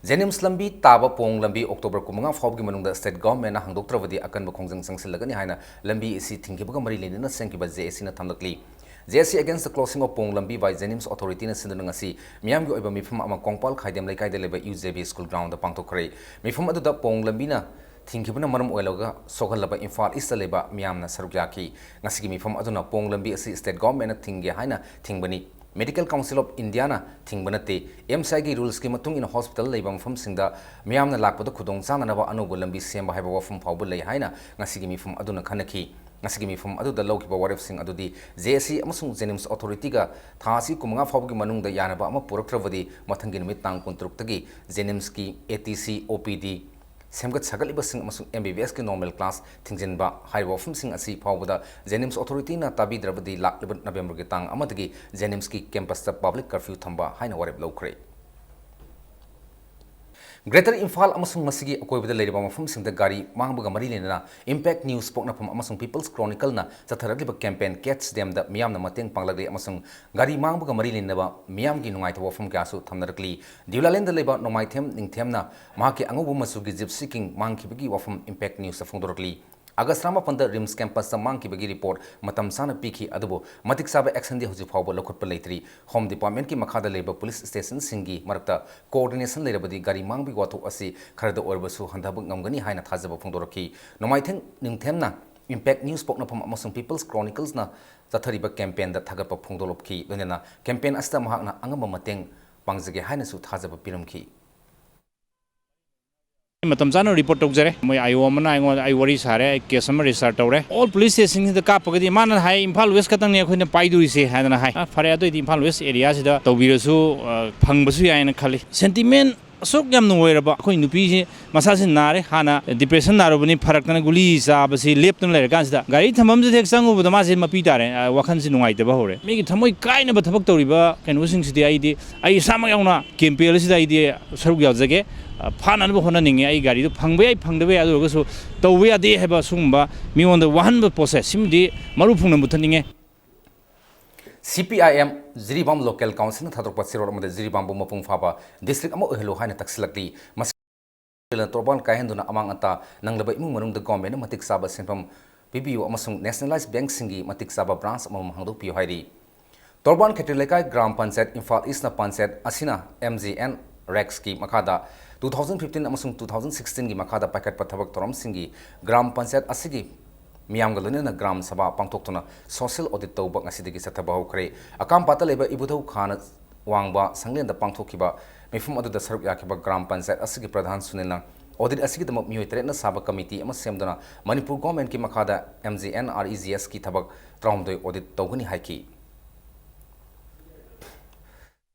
ꯖꯦꯅꯤꯝꯁ ꯂꯝꯕꯤ ꯇꯥꯕ ꯄꯣꯡ ꯂꯝꯕꯤ ꯑꯣꯛꯇꯣꯕꯔ ꯀꯨꯟꯃꯉꯥ ꯐꯥꯎꯕꯒꯤ ꯃꯅꯨꯡꯗ ꯁ꯭ꯇꯦꯠ ꯒꯚꯔꯟꯃꯦꯟꯠꯅ ꯍꯥꯡꯗꯣꯛꯇ꯭ꯔꯕꯗꯤ ꯑꯀꯟꯕ ꯈꯣꯡꯖꯪ ꯆꯪꯁꯤꯜꯂꯒꯅꯤ ꯍꯥꯏꯅ ꯂꯝꯕꯤ ꯑꯁꯤ ꯊꯤꯡꯈꯤꯕꯒ ꯃꯔꯤ ꯂꯩꯅꯅ ꯁꯦꯝꯈꯤꯕ ꯖꯦ ꯑꯦ ꯁꯤꯅ ꯊꯝꯂꯛꯂꯤ꯫ ꯖꯦ ꯑꯦ ꯁꯤ Against the Closing of Pong Lambi by Jenims Authorityꯅ ꯁꯤꯟꯗꯨꯅ ꯉꯁꯤ ꯃꯤꯌꯥꯝꯒꯤ ꯑꯣꯏꯕ ꯃꯤꯐꯝ ꯑꯃ ꯀꯣꯡꯄꯥꯜ ꯈꯥꯏꯗꯦꯝ ꯂꯩꯀꯥꯏꯗ ꯂꯩꯕ U J B school ground ꯄꯥꯡꯊꯣꯛꯈ꯭ꯔꯦ꯫ ꯃꯤꯐꯝ ꯑꯗꯨꯗ ꯄꯣꯡ ꯂꯝꯕꯤꯅ ꯊꯤꯡꯈꯤꯕꯅ ꯃꯔꯝ ꯑꯣꯏꯔꯒ ꯁꯣꯛꯍꯜꯂꯕ ꯏꯝꯐꯥꯜ ꯏꯁꯇ ꯂꯩꯕ ꯃꯤꯌꯥꯝꯅ ꯁꯔꯨꯛ ꯌꯥꯈꯤ꯫ ꯉꯁꯤꯒꯤ ꯃꯤꯐꯝ ꯑꯗꯨꯅ ꯄꯣꯡ ꯂꯝꯕꯤ ꯑꯁꯤ ꯁ꯭ꯇꯦꯠ ꯒꯚꯔꯟꯃꯦꯟꯠꯅ ꯊꯤꯡꯒꯦ ꯍꯥꯏꯅ ꯊꯤꯡꯕꯅꯤ꯫ Medical Council of Indiaꯅ ꯊꯤꯡꯕ ꯅꯠꯇꯦ꯫ ꯑꯦꯝ ꯁꯤ ꯑꯥꯏꯒꯤ ꯔꯨꯜꯁꯀꯤ ꯃꯇꯨꯡ ꯏꯟꯅ ꯍꯣꯁꯄꯤꯇꯥꯜ ꯂꯩꯕ ꯃꯐꯝꯁꯤꯡꯗ ꯃꯤꯌꯥꯝꯅ ꯂꯥꯛꯄꯗ ꯈꯨꯗꯣꯡ ꯆꯥꯅꯅꯕ ꯑꯅꯧꯕ ꯂꯝꯕꯤ ꯁꯦꯝꯕ ꯍꯥꯏꯕ ꯋꯥꯐꯝ ꯐꯥꯎꯕ ꯂꯩ ꯍꯥꯏꯅ ꯉꯁꯤꯒꯤ ꯃꯤꯐꯝ ꯑꯗꯨꯅ ꯈꯟꯅꯈꯤ꯫ ꯉꯁꯤꯒꯤ ꯃꯤꯐꯝ ꯑꯗꯨꯗ ꯂꯧꯈꯤꯕ ꯋꯥꯔꯦꯞꯁꯤꯡ ꯑꯗꯨꯗꯤ ꯖꯦ ꯑꯦ ꯁꯤ ꯑꯃꯁꯨꯡ ꯖꯦꯅꯤꯝꯁ ꯑꯣꯊꯣꯔꯤꯇꯤꯒ ꯊꯥ ꯑꯁꯤ ꯀꯨꯟꯃꯉꯥ ꯐꯥꯎꯕꯒꯤ ꯃꯅꯨꯡꯗ ꯌꯥꯅꯕ ꯑꯃ ꯄꯨꯔꯛꯇ꯭ꯔꯕꯗꯤ ꯃꯊꯪꯒꯤ ꯅꯨꯃꯤꯠ ꯇꯥꯡ ꯀꯨꯟꯇꯔꯨꯛꯇꯒꯤ ꯖꯦꯅꯤꯝꯁꯀꯤ ꯑꯦ ꯇꯤ ꯁꯤ, ꯑꯣ ꯄꯤ ꯗꯤ, ꯁꯦꯝꯒꯠ ꯁꯥꯒꯠꯂꯤꯕꯁꯤꯡ ꯑꯃꯁꯨꯡ ꯑꯦꯝ ꯕꯤ ꯕꯤ ꯑꯦꯁꯀꯤ ꯅꯣꯔꯃꯦꯜ ꯀ꯭ꯂꯥꯁ ꯊꯤꯡꯖꯤꯟꯕ ꯍꯥꯏꯔꯤꯕ ꯋꯥꯐꯝꯁꯤꯡ ꯑꯁꯤ ꯐꯥꯎꯕꯗ ꯖꯦꯅꯤꯝꯁ ꯑꯣꯊꯣꯔꯤꯇꯤꯅ ꯇꯥꯕꯤꯗ꯭ꯔꯕꯗꯤ ꯂꯥꯛꯂꯤꯕ ꯅꯕꯦꯝꯕꯔꯒꯤ ꯇꯥꯡ ꯑꯃꯗꯒꯤ ꯖꯦꯅꯤꯝꯁꯀꯤ ꯀꯦꯝꯄꯁꯇ ꯄꯕ꯭ꯂꯤꯛ ꯀꯔꯐ꯭ꯌꯨ ꯊꯝꯕ ꯍꯥꯏꯅ ꯋꯥꯔꯦꯞ ꯂꯧꯈ꯭ꯔꯦ꯫ ꯒ꯭ꯔꯦꯇꯔ ꯏꯝꯐꯥꯜ ꯑꯃꯁꯨꯡ ꯃꯁꯤꯒꯤ ꯑꯀꯣꯏꯕꯗ ꯂꯩꯔꯤꯕ ꯃꯐꯝꯁꯤꯡꯗ ꯒꯥꯔꯤ ꯃꯥꯡꯕꯒ ꯃꯔꯤ ꯂꯩꯅꯅ ꯏꯝꯄꯦꯛ ꯅ꯭ꯌꯨꯁ ꯄꯣꯛꯅꯐꯝ ꯑꯃꯁꯨꯡ ꯄꯤꯄꯜꯁ ꯀ꯭ꯔꯣꯅꯤꯀꯜꯅ ꯆꯠꯊꯔꯛꯂꯤꯕ ꯀꯦꯝꯄꯦꯟ Catch Themꯗ ꯃꯤꯌꯥꯝꯅ ꯃꯇꯦꯡ ꯄꯥꯡꯂꯛꯂꯤ ꯑꯃꯁꯨꯡ ꯒꯥꯔꯤ ꯃꯥꯡꯕꯒ ꯃꯔꯤ ꯂꯩꯅꯕ ꯃꯤꯌꯥꯝꯒꯤ ꯅꯨꯡꯉꯥꯏꯇꯕ ꯋꯥꯐꯝ ꯀꯌꯥꯁꯨ ꯊꯝꯅꯔꯛꯂꯤ꯫ ꯗꯤꯎꯂꯥꯂꯦꯟꯗ ꯂꯩꯕ ꯅꯣꯡꯃꯥꯏꯊꯦꯝ ꯅꯤꯡꯊꯦꯝꯅ ꯃꯍꯥꯛꯀꯤ ꯑꯉꯧꯕ ꯃꯆꯨꯒꯤ ꯖꯤꯞꯁꯤ ꯀꯤꯡ ꯃꯥꯡꯈꯤꯕꯒꯤ ꯋꯥꯐꯝ ꯏꯝꯄꯦꯛ ꯅ꯭ꯌꯨꯁꯇ ꯐꯣꯡꯗꯣꯔꯛꯂꯤ꯫ ꯑꯥꯒꯁ ꯇꯔꯥꯃꯥꯄꯟꯗ ꯔꯤꯝꯁ ꯀꯦꯝꯄꯁꯇ ꯃꯥꯡꯈꯤꯕꯒꯤ ꯔꯤꯄꯣꯔꯠ ꯃꯇꯝ ꯆꯥꯅ ꯄꯤꯈꯤ, ꯑꯗꯨꯕꯨ ꯃꯇꯤꯛ ꯆꯥꯕ ꯑꯦꯛꯁꯟꯗꯤ ꯍꯧꯖꯤꯛ ꯐꯥꯎꯕ ꯂꯧꯈꯠꯄ ꯂꯩꯇ꯭ꯔꯤ꯫ ꯍꯣꯝ ꯗꯤꯄꯥꯔꯠꯃꯦꯟꯠꯀꯤ ꯃꯈꯥꯗ ꯂꯩꯕ ꯄꯨꯂꯤꯁ ꯁ꯭ꯇꯦꯁꯟꯁꯤꯡꯒꯤ ꯃꯔꯛꯇ ꯀꯣꯑꯣꯔꯗꯤꯅꯦꯁꯟ ꯂꯩꯔꯕꯗꯤ ꯒꯥꯔꯤ ꯃꯥꯡꯕꯒꯤ ꯋꯥꯊꯣꯛ ꯑꯁꯤ ꯈꯔꯗ ꯑꯣꯏꯔꯕꯁꯨ ꯍꯟꯊꯕ ꯉꯝꯒꯅꯤ ꯍꯥꯏꯅ ꯊꯥꯖꯕ ꯐꯣꯡꯗꯣꯔꯛꯈꯤ꯫ ꯅꯣꯡꯃꯥꯏꯊꯦꯝ ꯅꯤꯡꯊꯦꯝꯅ ꯏꯝꯄꯦꯛ ꯅ꯭ꯌꯨꯁ ꯄꯣꯛꯅꯐꯝ ꯑꯃꯁꯨꯡ ꯄꯤꯄꯜꯁ ꯀ꯭ꯔꯣꯅꯤꯀꯜꯁꯅ ꯆꯠꯊꯔꯤꯕ ꯀꯦꯝꯄꯦꯟꯗ ꯊꯥꯒꯠꯄ ꯐꯣꯡꯗꯣꯛꯂꯛꯈꯤ꯫ ꯂꯣꯏꯅꯅ ꯀꯦꯝꯄꯦꯟ ꯑꯁꯤꯗ ꯃꯍꯥꯛꯅ ꯑꯉꯝꯕ ꯃꯇꯦꯡ ꯄꯥꯡꯖꯒꯦ ꯍꯥꯏꯅꯁꯨ ꯊꯥꯖꯕ ꯄꯤꯔꯝꯈꯤ꯫ ꯃꯇꯝ ꯆꯥꯅ ꯔꯤꯄꯣꯔꯠ ꯇꯧꯖꯔꯦ꯫ ꯃꯣꯏ ꯑꯥꯏ ꯑꯣ ꯑꯃꯅ ꯑꯩꯉꯣꯟꯗ, "ꯑꯩ ꯋꯥꯔꯤ ꯁꯥꯔꯦ, ꯑꯩ ꯀꯦꯁ ꯑꯃ ꯔꯦꯖꯤꯁꯇꯥꯔ ꯇꯧꯔꯦ, ꯑꯣꯜ ꯄꯨꯂꯤꯁ ꯁ꯭ꯇꯦꯁꯟꯁꯤꯡꯗ ꯀꯥꯞꯄꯒꯗꯤ", ꯃꯥꯅ ꯍꯥꯏ, "ꯏꯝꯐꯥꯜ ꯋꯦꯁ ꯈꯛꯇꯪꯅꯦ ꯑꯩꯈꯣꯏꯅ ꯄꯥꯏꯗꯣꯔꯤꯁꯦ" ꯍꯥꯏꯗꯅ ꯍꯥꯏ꯫ ꯑ, ꯐꯔꯦ, ꯑꯗꯨꯑꯣꯏꯗꯤ ꯏꯝꯐꯥꯜ ꯋꯦꯁ ꯑꯦꯔꯤꯌꯥꯁꯤꯗ ꯇꯧꯕꯤꯔꯁꯨ, ꯑ, ꯐꯪꯕꯁꯨ ꯌꯥꯏꯅ ꯈꯜꯂꯤ꯫ ꯁꯦꯟꯇꯤꯃꯦꯟ ꯑꯁꯨꯛ ꯌꯥꯝꯅ ꯑꯣꯏꯔꯕ ꯑꯩꯈꯣꯏ ꯅꯨꯄꯤꯁꯤ ꯃꯁꯥꯁꯤ ꯅꯥꯔꯦ, ꯍꯥꯟꯅ depression ꯅꯥꯔꯨꯕꯅꯤ, ꯐꯔꯛꯇꯅ ꯒꯨꯂꯤ ꯆꯥꯕꯁꯤ ꯂꯦꯞꯇꯨꯅ ꯂꯩꯔꯀꯥꯟꯁꯤꯗ ꯒꯥꯔꯤ ꯊꯝꯐꯝꯁꯤꯗ ꯍꯦꯛ ꯆꯪꯉꯨꯕꯗ ꯃꯥꯁꯦ ꯃꯄꯤ ꯇꯥꯔꯦ, ꯑ, ꯋꯥꯈꯜꯁꯤ ꯅꯨꯡꯉꯥꯏꯇꯕ ꯍꯧꯔꯦ꯫ ꯃꯤꯒꯤ ꯊꯃꯣꯏ ꯀꯥꯏꯅꯕ ꯊꯕꯛ ꯇꯧꯔꯤꯕ ꯀꯩꯅꯣꯁꯤꯡꯁꯤꯗꯤ ꯑꯩꯗꯤ ꯑꯩ ꯏꯁꯥꯃꯛ ꯌꯥꯎꯅ campaign ꯑꯁꯤꯗ ꯑꯩꯗꯤ ꯁꯔꯨꯛ ꯌꯥꯖꯒꯦ꯫ ꯑ, ꯐꯥꯅꯅꯕ ꯍꯣꯠꯅꯅꯤꯡꯉꯤ꯫ ꯑꯩ ꯒꯥꯔꯤꯗꯨ ꯐꯪꯕ ꯌꯥꯏ, ꯐꯪꯗꯕ ꯌꯥꯏ, ꯑꯗꯨ ꯑꯣꯏꯔꯒꯁꯨ ꯇꯧꯕ ꯌꯥꯗꯦ ꯍꯥꯏꯕ ꯁꯤꯒꯨꯝꯕ ꯃꯤꯉꯣꯟꯗ ꯋꯥꯍꯟꯕ ꯄꯣꯠꯁꯦ ꯁꯤꯃꯗꯤ ꯃꯔꯨ ꯐꯨꯡꯅ ꯃꯨꯊꯠꯅꯤꯡꯉꯦ꯫ C P I M Jiribam local councilꯅ ꯊꯥꯗꯣꯔꯛꯄ ꯆꯦꯔꯣꯜ ꯑꯃꯗ ꯖꯤꯔꯤꯕꯥꯝꯕꯨ ꯃꯄꯨꯡ ꯐꯥꯕ district ꯑꯃ ꯑꯣꯏꯍꯜꯂꯨ ꯍꯥꯏꯅ ꯇꯛꯁꯤꯜꯂꯛꯂꯤ꯫ ꯃꯁꯤ ꯇꯣꯔꯕꯥꯟ ꯀꯥꯏꯍꯟꯗꯨꯅ ꯑꯃꯥꯡ ꯑꯇꯥ ꯅꯪꯂꯕ ꯏꯃꯨꯡ ꯃꯅꯨꯡꯗ governmentꯅ ꯃꯇꯤꯛ ꯆꯥꯕ ꯁꯦꯟꯐꯝ ꯄꯤꯕꯤꯌꯨ ꯑꯃꯁꯨꯡ nationalized bankꯁꯤꯡꯒꯤ ꯃꯇꯤꯛ ꯆꯥꯕ branch ꯑꯃꯃꯝ ꯍꯥꯡꯗꯣꯛꯄꯤꯌꯨ ꯍꯥꯏꯔꯤ꯫ ꯇꯣꯔꯕꯥꯟ ꯈꯦꯇ꯭ꯔꯤ ꯂꯩꯀꯥꯏ ꯒ꯭ꯔꯥꯝ ꯄꯟꯆꯥꯌꯠ ꯏꯝꯐꯥꯜ ꯏꯁꯅ ꯄꯟꯆꯥꯌꯠ ꯑꯁꯤꯅ M G N regsꯀꯤ ꯃꯈꯥꯗ two thousand fifteen ꯑꯃꯁꯨꯡ two thousand sixteenꯒꯤ ꯃꯈꯥꯗ ꯄꯥꯏꯈꯠꯄ ꯊꯕꯛ ꯊꯧꯔꯝꯁꯤꯡꯒꯤ ꯒ꯭ꯔꯥꯝ ꯄꯟꯆꯥꯌꯠ ꯑꯁꯤꯒꯤ ꯃꯤꯌꯥꯝꯒ ꯂꯣꯏꯅꯅ ꯒ꯭ꯔꯥꯝ ꯁꯚꯥ ꯄꯥꯡꯊꯣꯛꯇꯨꯅ social audit ꯇꯧꯕ ꯉꯁꯤꯗꯒꯤ ꯆꯠꯊꯕ ꯍꯧꯈ꯭ꯔꯦ꯫ ꯑꯀꯥꯝꯄꯥꯠꯇ ꯂꯩꯕ ꯏꯕꯨꯙꯧ ꯈꯥꯅ ꯋꯥꯡꯕ ꯁꯪꯂꯦꯟꯗ ꯄꯥꯡꯊꯣꯛꯈꯤꯕ ꯃꯤꯐꯝ ꯑꯗꯨꯗ ꯁꯔꯨꯛ ꯌꯥꯈꯤꯕ ꯒ꯭ꯔꯥꯝ ꯄꯟꯆꯥꯌꯠ ꯑꯁꯤꯒꯤ ꯄ꯭ꯔꯙꯥꯟ ꯁꯨꯅꯤꯜꯅ audit ꯑꯁꯤꯒꯤꯗꯃꯛ ꯃꯤꯑꯣꯏ ꯇꯔꯦꯠꯅ ꯁꯥꯕ committee ꯑꯃ ꯁꯦꯝꯗꯨꯅ ꯃꯅꯤꯄꯨꯔ governmentꯀꯤ ꯃꯈꯥꯗ M G N R E Gs ꯀꯤ ꯊꯕꯛ ꯇꯔꯥꯍꯨꯝꯗꯣꯏ audit ꯇꯧꯒꯅꯤ ꯍꯥꯏꯈꯤ꯫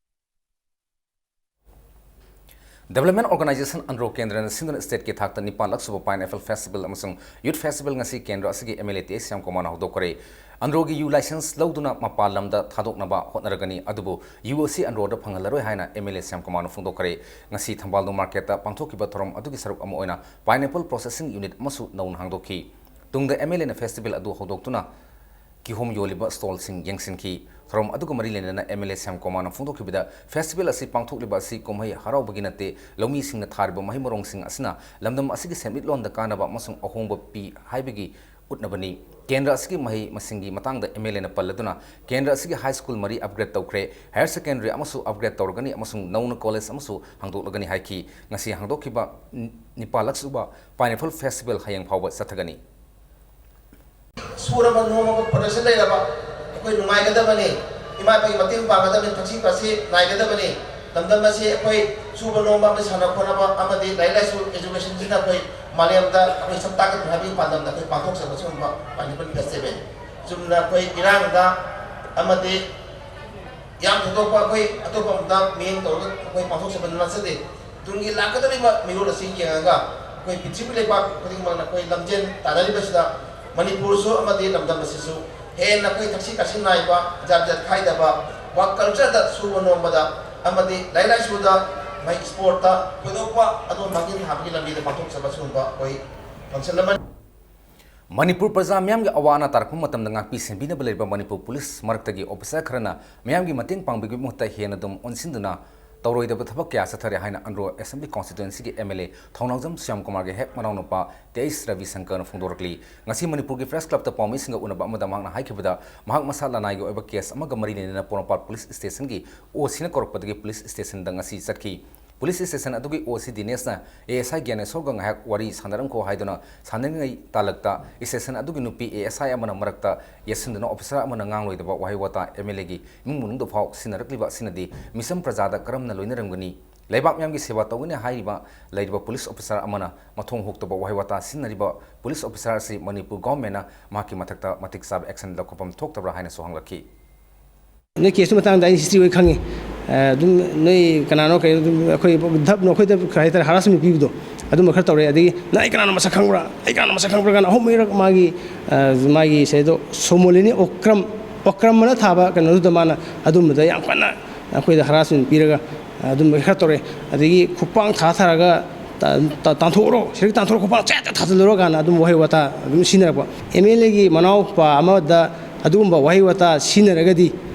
Development Organisation UNDRO ꯀꯦꯟꯗ꯭ꯔꯅ ꯁꯤꯟꯗꯨꯅ stateꯀꯤ ꯊꯥꯛꯇ ꯅꯤꯄꯥꯟ ꯂꯛ ꯁꯨꯕ Pineapple Festival ꯑꯃꯁꯨꯡ Youth Festival ꯉꯁꯤ ꯀꯦꯟꯗ꯭ꯔ ꯑꯁꯤꯒꯤ M L A ꯇꯦ ꯑꯦꯁ ꯁ꯭ꯌꯥꯝꯀꯨꯃꯥꯔꯅ ꯍꯧꯗꯣꯛꯈ꯭ꯔꯦ꯫ UNDROꯒꯤ U licence ꯂꯧꯗꯨꯅ ꯃꯄꯥꯟ ꯂꯝꯗ ꯊꯥꯗꯣꯛꯅꯕ ꯍꯣꯠꯅꯔꯒꯅꯤ, ꯑꯗꯨꯕꯨ U ꯑꯁꯤ UNDROꯗ ꯐꯪꯍꯜꯂꯔꯣꯏ ꯍꯥꯏꯅ M L A ꯁ꯭ꯌꯥꯝꯀꯨꯃꯥꯔꯅ ꯐꯣꯡꯗꯣꯛꯈ꯭ꯔꯦ꯫ ꯉꯁꯤ ꯊꯝꯕꯥꯜꯗꯣ marketꯇ ꯄꯥꯡꯊꯣꯛꯈꯤꯕ ꯊꯧꯔꯝ ꯑꯗꯨꯒꯤ ꯁꯔꯨꯛ ꯑꯃ ꯑꯣꯏꯅ Pineapple Processing Unit ꯑꯃꯁꯨ ꯅꯧꯅ ꯍꯥꯡꯗꯣꯛꯈꯤ꯫ ꯇꯨꯡꯗ M L Aꯅ festival ꯑꯗꯨ ꯍꯧꯗꯣꯛꯇꯨꯅ ꯀꯤꯍꯣꯝ ꯌꯣꯜꯂꯤꯕ stallꯁꯤꯡ ꯌꯦꯡꯁꯤꯟꯈꯤ꯫ ꯊꯧꯔꯝ ꯑꯗꯨꯒ ꯃꯔꯤ ꯂꯩꯅꯅ M L A ꯁ꯭ꯌꯥꯝꯀꯨꯃꯥꯔꯅ ꯐꯣꯡꯗꯣꯛꯈꯤꯕꯗ, festival ꯑꯁꯤ ꯄꯥꯡꯊꯣꯛꯂꯤꯕ ꯑꯁꯤ ꯀꯨꯝꯍꯩ ꯍꯔꯥꯎꯕꯒꯤ ꯅꯠꯇꯦ, ꯂꯧꯃꯤꯁꯤꯡꯅ ꯊꯥꯔꯤꯕ ꯃꯍꯩ ꯃꯔꯣꯡꯁꯤꯡ ꯑꯁꯤꯅ ꯂꯝꯗꯝ ꯑꯁꯤꯒꯤ ꯁꯦꯟꯃꯤꯠꯂꯣꯟꯗ ꯀꯥꯟꯅꯕ ꯑꯃꯁꯨꯡ ꯑꯍꯣꯡꯕ ꯄꯤ ꯍꯥꯏꯕꯒꯤ ꯎꯠꯅꯕꯅꯤ꯫ ꯀꯦꯟꯗ꯭ꯔ ꯑꯁꯤꯒꯤ ꯃꯍꯩ ꯃꯁꯤꯡꯒꯤ ꯃꯇꯥꯡꯗ M L Aꯅ ꯄꯜꯂꯗꯨꯅ, ꯀꯦꯟꯗ꯭ꯔ ꯑꯁꯤꯒꯤ high school ꯃꯔꯤ upgrade ꯇꯧꯈ꯭ꯔꯦ, higher secondary ꯑꯃꯁꯨ upgrade ꯇꯧꯔꯒꯅꯤ ꯑꯃꯁꯨꯡ ꯅꯧꯅ college ꯑꯃꯁꯨ ꯍꯥꯡꯗꯣꯛꯂꯒꯅꯤ ꯍꯥꯏꯈꯤ꯫ ꯉꯁꯤ ꯍꯥꯡꯗꯣꯛꯈꯤꯕ ꯅꯤꯄꯥꯜ ꯂꯛ ꯁꯨꯕ Pineapple Festival ꯍꯌꯦꯡ ꯐꯥꯎꯕ ꯆꯠꯊꯒꯅꯤ꯫ ꯁꯨꯔꯕ ꯅꯣꯝꯃꯕ production ꯂꯩꯔꯕ ꯑꯩꯈꯣꯏ ꯅꯨꯡꯉꯥꯏꯒꯗꯕꯅꯤ꯫ ꯏꯃꯥ ꯏꯄꯥꯒꯤ ꯃꯇꯦꯡ ꯄꯥꯡꯒꯗꯕꯅꯤ, ꯊꯛꯁꯤ ꯈꯥꯁꯤ ꯅꯥꯏꯒꯗꯕꯅꯤ꯫ ꯂꯝꯗꯝ ꯑꯁꯤ ꯑꯩꯈꯣꯏ ꯁꯨꯕ ꯅꯣꯝꯕ ꯑꯃꯗꯤ ꯁꯥꯟꯅ ꯈꯣꯠꯅꯕ ꯑꯃꯗꯤ ꯂꯥꯏꯔꯤꯛ ꯂꯥꯏꯁꯨ educationꯁꯤꯅ ꯑꯩꯈꯣꯏ ꯃꯥꯂꯦꯝꯗ ꯑꯩꯈꯣꯏ ꯁꯛ ꯇꯥꯛꯀꯅꯤ ꯍꯥꯏꯕꯒꯤ ꯄꯥꯟꯗꯝꯗ ꯑꯩꯈꯣꯏ ꯄꯥꯡꯊꯣꯛꯆꯕ ꯁꯤꯒꯨꯝꯕ Pineapple Festival꯫ ꯆꯨꯝꯅ ꯑꯩꯈꯣꯏ ꯏꯔꯥꯡꯗ ꯑꯃꯗꯤ ꯌꯥꯝ ꯊꯣꯏꯗꯣꯛꯄ ꯑꯩꯈꯣꯏ ꯑꯇꯣꯞꯄ ꯑꯃꯗ ꯃꯤꯠꯌꯦꯡ ꯇꯧꯔꯒ ꯑꯩꯈꯣꯏ ꯄꯥꯡꯊꯣꯛꯆꯕ ꯅꯠꯆꯗꯦ꯫ ꯇꯨꯡꯒꯤ ꯂꯥꯛꯀꯗꯧꯔꯤꯕ ꯃꯤꯔꯣꯜ ꯑꯁꯤ ꯌꯦꯡꯉꯒ ꯑꯩꯈꯣꯏ ꯄ꯭ꯔꯤꯊꯤꯕꯤ ꯂꯩꯕꯥꯛ ꯈꯨꯗꯤꯡꯃꯛꯅ ꯑꯩꯈꯣꯏ ꯂꯝꯖꯦꯜ ꯇꯥꯟꯅꯔꯤꯕꯁꯤꯗ ꯃꯅꯤꯄꯨꯔꯁꯨ ꯑꯃꯗꯤ ꯂꯝꯗꯝ ꯑꯁꯤꯁꯨ ꯍꯦꯟꯅ ꯑꯩꯈꯣꯏ ꯊꯛꯁꯤ ꯈꯥꯁꯤ ꯅꯥꯏꯕ, ꯖꯥꯠ ꯖꯥꯠ ꯈꯥꯏꯗꯕ, ꯋꯥꯛ ꯀꯜꯆꯔꯗ ꯁꯨꯕ ꯅꯣꯝꯕꯗ ꯑꯃꯗꯤ ꯂꯥꯏꯔꯤꯛ ꯂꯥꯏꯁꯨꯗ, ꯃꯍꯩ ꯏꯁꯄꯣꯔꯠꯇ ꯊꯣꯏꯗꯣꯛꯄ ꯑꯗꯣꯝ ꯃꯥꯡꯖꯤꯜ ꯊꯥꯕꯒꯤ ꯂꯝꯕꯤꯗ ꯄꯥꯡꯊꯣꯛꯆꯕ ꯁꯤꯒꯨꯝꯕ ꯑꯩꯈꯣꯏ ꯐꯪꯁꯟ ꯑꯃꯅꯤ꯫ ꯃꯅꯤꯄꯨꯔ ꯄ꯭ꯔꯖꯥ ꯃꯤꯌꯥꯝꯒꯤ ꯑꯋꯥ ꯑꯅꯥ ꯇꯥꯔꯛꯄ ꯃꯇꯝꯗ ꯉꯥꯛꯄꯤ ꯁꯦꯟꯕꯤꯅꯕ ꯂꯩꯔꯤꯕ ꯃꯅꯤꯄꯨꯔ ꯄꯨꯂꯤꯁ ꯃꯔꯛꯇꯒꯤ ꯑꯣꯐꯤꯁꯥꯔ ꯈꯔꯅ ꯃꯤꯌꯥꯝꯒꯤ ꯃꯇꯦꯡ ꯄꯥꯡꯕꯒꯤ ꯃꯍꯨꯠꯇ ꯍꯦꯟꯅ ꯑꯗꯨꯝ ꯑꯣꯟꯁꯤꯟꯗꯨꯅ ꯇꯧꯔꯣꯏꯗꯕ ꯊꯕꯛ ꯀꯌꯥ ꯆꯠꯊꯔꯦ ꯍꯥꯏꯅ ꯑꯟꯗ꯭ꯔꯣ ꯑꯦꯁꯦꯝꯕ꯭ꯂꯤ ꯀꯣꯟꯁꯇꯤꯇ꯭ꯋꯦꯟꯁꯤꯒꯤ M L A Thounaojam Shyam ꯀꯨꯃꯥꯔꯒꯤ ꯍꯦꯛ ꯃꯅꯥꯎꯅꯨꯄꯥ ꯇꯦꯖ ꯔꯕꯤ ꯁꯪꯀꯔꯅ ꯐꯣꯡꯗꯣꯔꯛꯂꯤ꯫ ꯉꯁꯤ ꯃꯅꯤꯄꯨꯔꯒꯤ ꯄ꯭ꯔꯦꯁ ꯀ꯭ꯂꯕꯇ ꯄꯥꯎꯃꯤꯁꯤꯡꯒ ꯎꯅꯕ ꯑꯃꯗ ꯃꯍꯥꯛꯅ ꯍꯥꯏꯈꯤꯕꯗ, ꯃꯍꯥꯛ ꯃꯁꯥ ꯂꯅꯥꯏꯒꯤ ꯑꯣꯏꯕ ꯀꯦꯁ ꯑꯃꯒ ꯃꯔꯤ ꯂꯩꯅꯅ ꯄꯣꯔꯣꯝꯄꯥꯠ ꯄꯨꯂꯤꯁ ꯁ꯭ꯇꯦꯁꯟꯒꯤ ꯑꯣ ꯁꯤꯅ ꯀꯧꯔꯛꯄꯗꯒꯤ ꯄꯨꯂꯤꯁ ꯁ꯭ꯇꯦꯁꯟꯗ ꯉꯁꯤ ꯆꯠꯈꯤ꯫ ꯄꯨꯂꯤꯁ ꯁ꯭ꯇꯦꯁꯟ ꯑꯗꯨꯒꯤ ꯑꯣ ꯁꯤ ꯗꯤꯅꯦꯁꯅ ꯑꯦ ꯑꯦꯁ ꯑꯥꯏ ꯒ꯭ꯌꯥꯅꯦꯁꯣꯔꯒ ꯉꯥꯏꯍꯥꯛ ꯋꯥꯔꯤ ꯁꯥꯟꯅꯔꯝꯈꯣ ꯍꯥꯏꯗꯨꯅ ꯁꯥꯟꯅꯔꯤꯉꯩ ꯇꯥꯂꯛꯇ ꯁ꯭ꯇꯦꯁꯟ ꯑꯗꯨꯒꯤ ꯅꯨꯄꯤ ꯑꯦ ꯑꯦꯁ ꯑꯥꯏ ꯑꯃꯅ ꯃꯔꯛꯇ ꯌꯦꯠꯁꯤꯟꯗꯨꯅ ꯑꯣꯐꯤꯁꯥꯔ ꯑꯃꯅ ꯉꯥꯡꯂꯣꯏꯗꯕ ꯋꯥꯍꯩ ꯋꯥꯇꯥ ꯑꯦꯝ ꯑꯦꯜ ꯑꯦꯒꯤ ꯏꯃꯨꯡ ꯃꯅꯨꯡꯗ ꯐꯥꯎ ꯁꯤꯖꯤꯟꯅꯔꯛꯂꯤꯕ ꯑꯁꯤꯅꯗꯤ ꯃꯤꯆꯝ ꯄ꯭ꯔꯖꯥꯗ ꯀꯔꯝꯅ ꯂꯣꯏꯅꯔꯝꯒꯅꯤ? ꯂꯩꯕꯥꯛ ꯃꯤꯌꯥꯝꯒꯤ ꯁꯦꯕꯥ ꯇꯧꯒꯅꯤ ꯍꯥꯏꯔꯤꯕ ꯂꯩꯔꯤꯕ ꯄꯨꯂꯤꯁ ꯑꯣꯐꯤꯁꯥꯔ ꯑꯃꯅ ꯃꯊꯣꯡ ꯍꯨꯛꯇꯕ ꯋꯥꯍꯩ ꯋꯥꯇꯥ ꯁꯤꯖꯤꯟꯅꯔꯤꯕ ꯄꯨꯂꯤꯁ ꯑꯣꯐꯤꯁꯥꯔ ꯑꯁꯤ ꯃꯅꯤꯄꯨꯔ ꯒꯣꯚꯔꯟꯃꯦꯟꯠꯅ ꯃꯍꯥꯛꯀꯤ ꯃꯊꯛꯇ ꯃꯇꯤꯛ ꯆꯥꯕ ꯑꯦꯛꯁꯟ ꯂꯧꯈꯠꯐꯝ ꯊꯣꯛꯇꯕ꯭ꯔꯥ ꯍꯥꯏꯅꯁꯨ ꯍꯪꯂꯛꯈꯤ꯫ ꯅꯣꯏ ꯀꯦꯁꯇꯨ ꯃꯇꯥꯡꯗ ꯑꯩ ꯍꯤꯁꯇ꯭ꯔꯤ ꯂꯣꯏ ꯈꯪꯉꯤ꯫ ꯑ, ꯑꯗꯨꯝ ꯅꯣꯏ ꯀꯅꯥꯅꯣ ꯀꯩꯅꯣ ꯑꯗꯨꯝ ꯑꯩꯈꯣꯏ ꯙꯞꯅ ꯑꯩꯈꯣꯏꯗ ꯀꯩ ꯍꯥꯏꯇꯥꯔꯦ, ꯍꯔꯥꯁꯃꯦꯟ ꯄꯤꯕꯗꯣ ꯑꯗꯨꯝꯕ ꯈꯔ ꯇꯧꯔꯛꯑꯦ꯫ ꯑꯗꯒꯤ "ꯅꯪ ꯑꯩ ꯀꯅꯥꯅꯣ ꯃꯁꯛ ꯈꯪꯕ꯭ꯔꯥ? ꯑꯩ ꯀꯅꯥꯅꯣ ꯃꯁꯛ ꯈꯪꯕ꯭ꯔꯥ?" ꯀꯥꯏꯅ ꯑꯍꯨꯝ ꯃꯔꯤꯔꯛ ꯃꯥꯒꯤ, ꯑ, ꯃꯥꯒꯤ ꯁꯤꯗꯩꯗꯣ ꯁꯣꯃꯣꯂꯤꯅꯤ ꯑꯣꯀ꯭ꯔꯝ, ꯑꯣꯀ꯭ꯔꯝ ꯑꯅ ꯊꯥꯕ ꯀꯩꯅꯣꯗꯨꯗ ꯃꯥꯅ ꯑꯗꯨꯝꯕꯗ ꯌꯥꯝ ꯀꯟꯅ ꯑꯩꯈꯣꯏꯗ ꯍꯔꯥꯁꯃꯦꯟ ꯄꯤꯔꯒ ꯑꯗꯨꯝꯕ ꯈꯔ ꯇꯧꯔꯛꯑꯦ꯫ ꯑꯗꯒꯤ "ꯈꯨꯄꯥꯡ ꯊꯥ ꯊꯥꯔꯒ ꯇꯥ-, ꯇꯥ-, ꯇꯥꯟꯊꯣꯛꯎꯔꯣ, ꯁꯤꯗꯒꯤ ꯇꯥꯟꯊꯣꯛꯎꯔꯣ, ꯈꯨꯄꯥꯡ ꯆꯦꯠ ꯆꯦꯠ ꯊꯥꯖꯤꯜꯂꯨꯔꯣ" ꯀꯥꯏꯅ ꯑꯗꯨꯝ ꯋꯥꯍꯩ ꯋꯥꯇꯥ ꯑꯗꯨꯝ ꯁꯤꯖꯤꯟꯅꯔꯛꯄ꯫ ꯑꯦꯝ ꯑꯦꯜ ꯑꯦꯒꯤ ꯃꯅꯥꯎꯄꯥ ꯑꯃꯗ ꯑꯗꯨꯒꯨꯝꯕ ꯋꯥꯍꯩ ꯋꯥꯇꯥ ꯁꯤꯖꯤꯟꯅꯔꯒꯗꯤ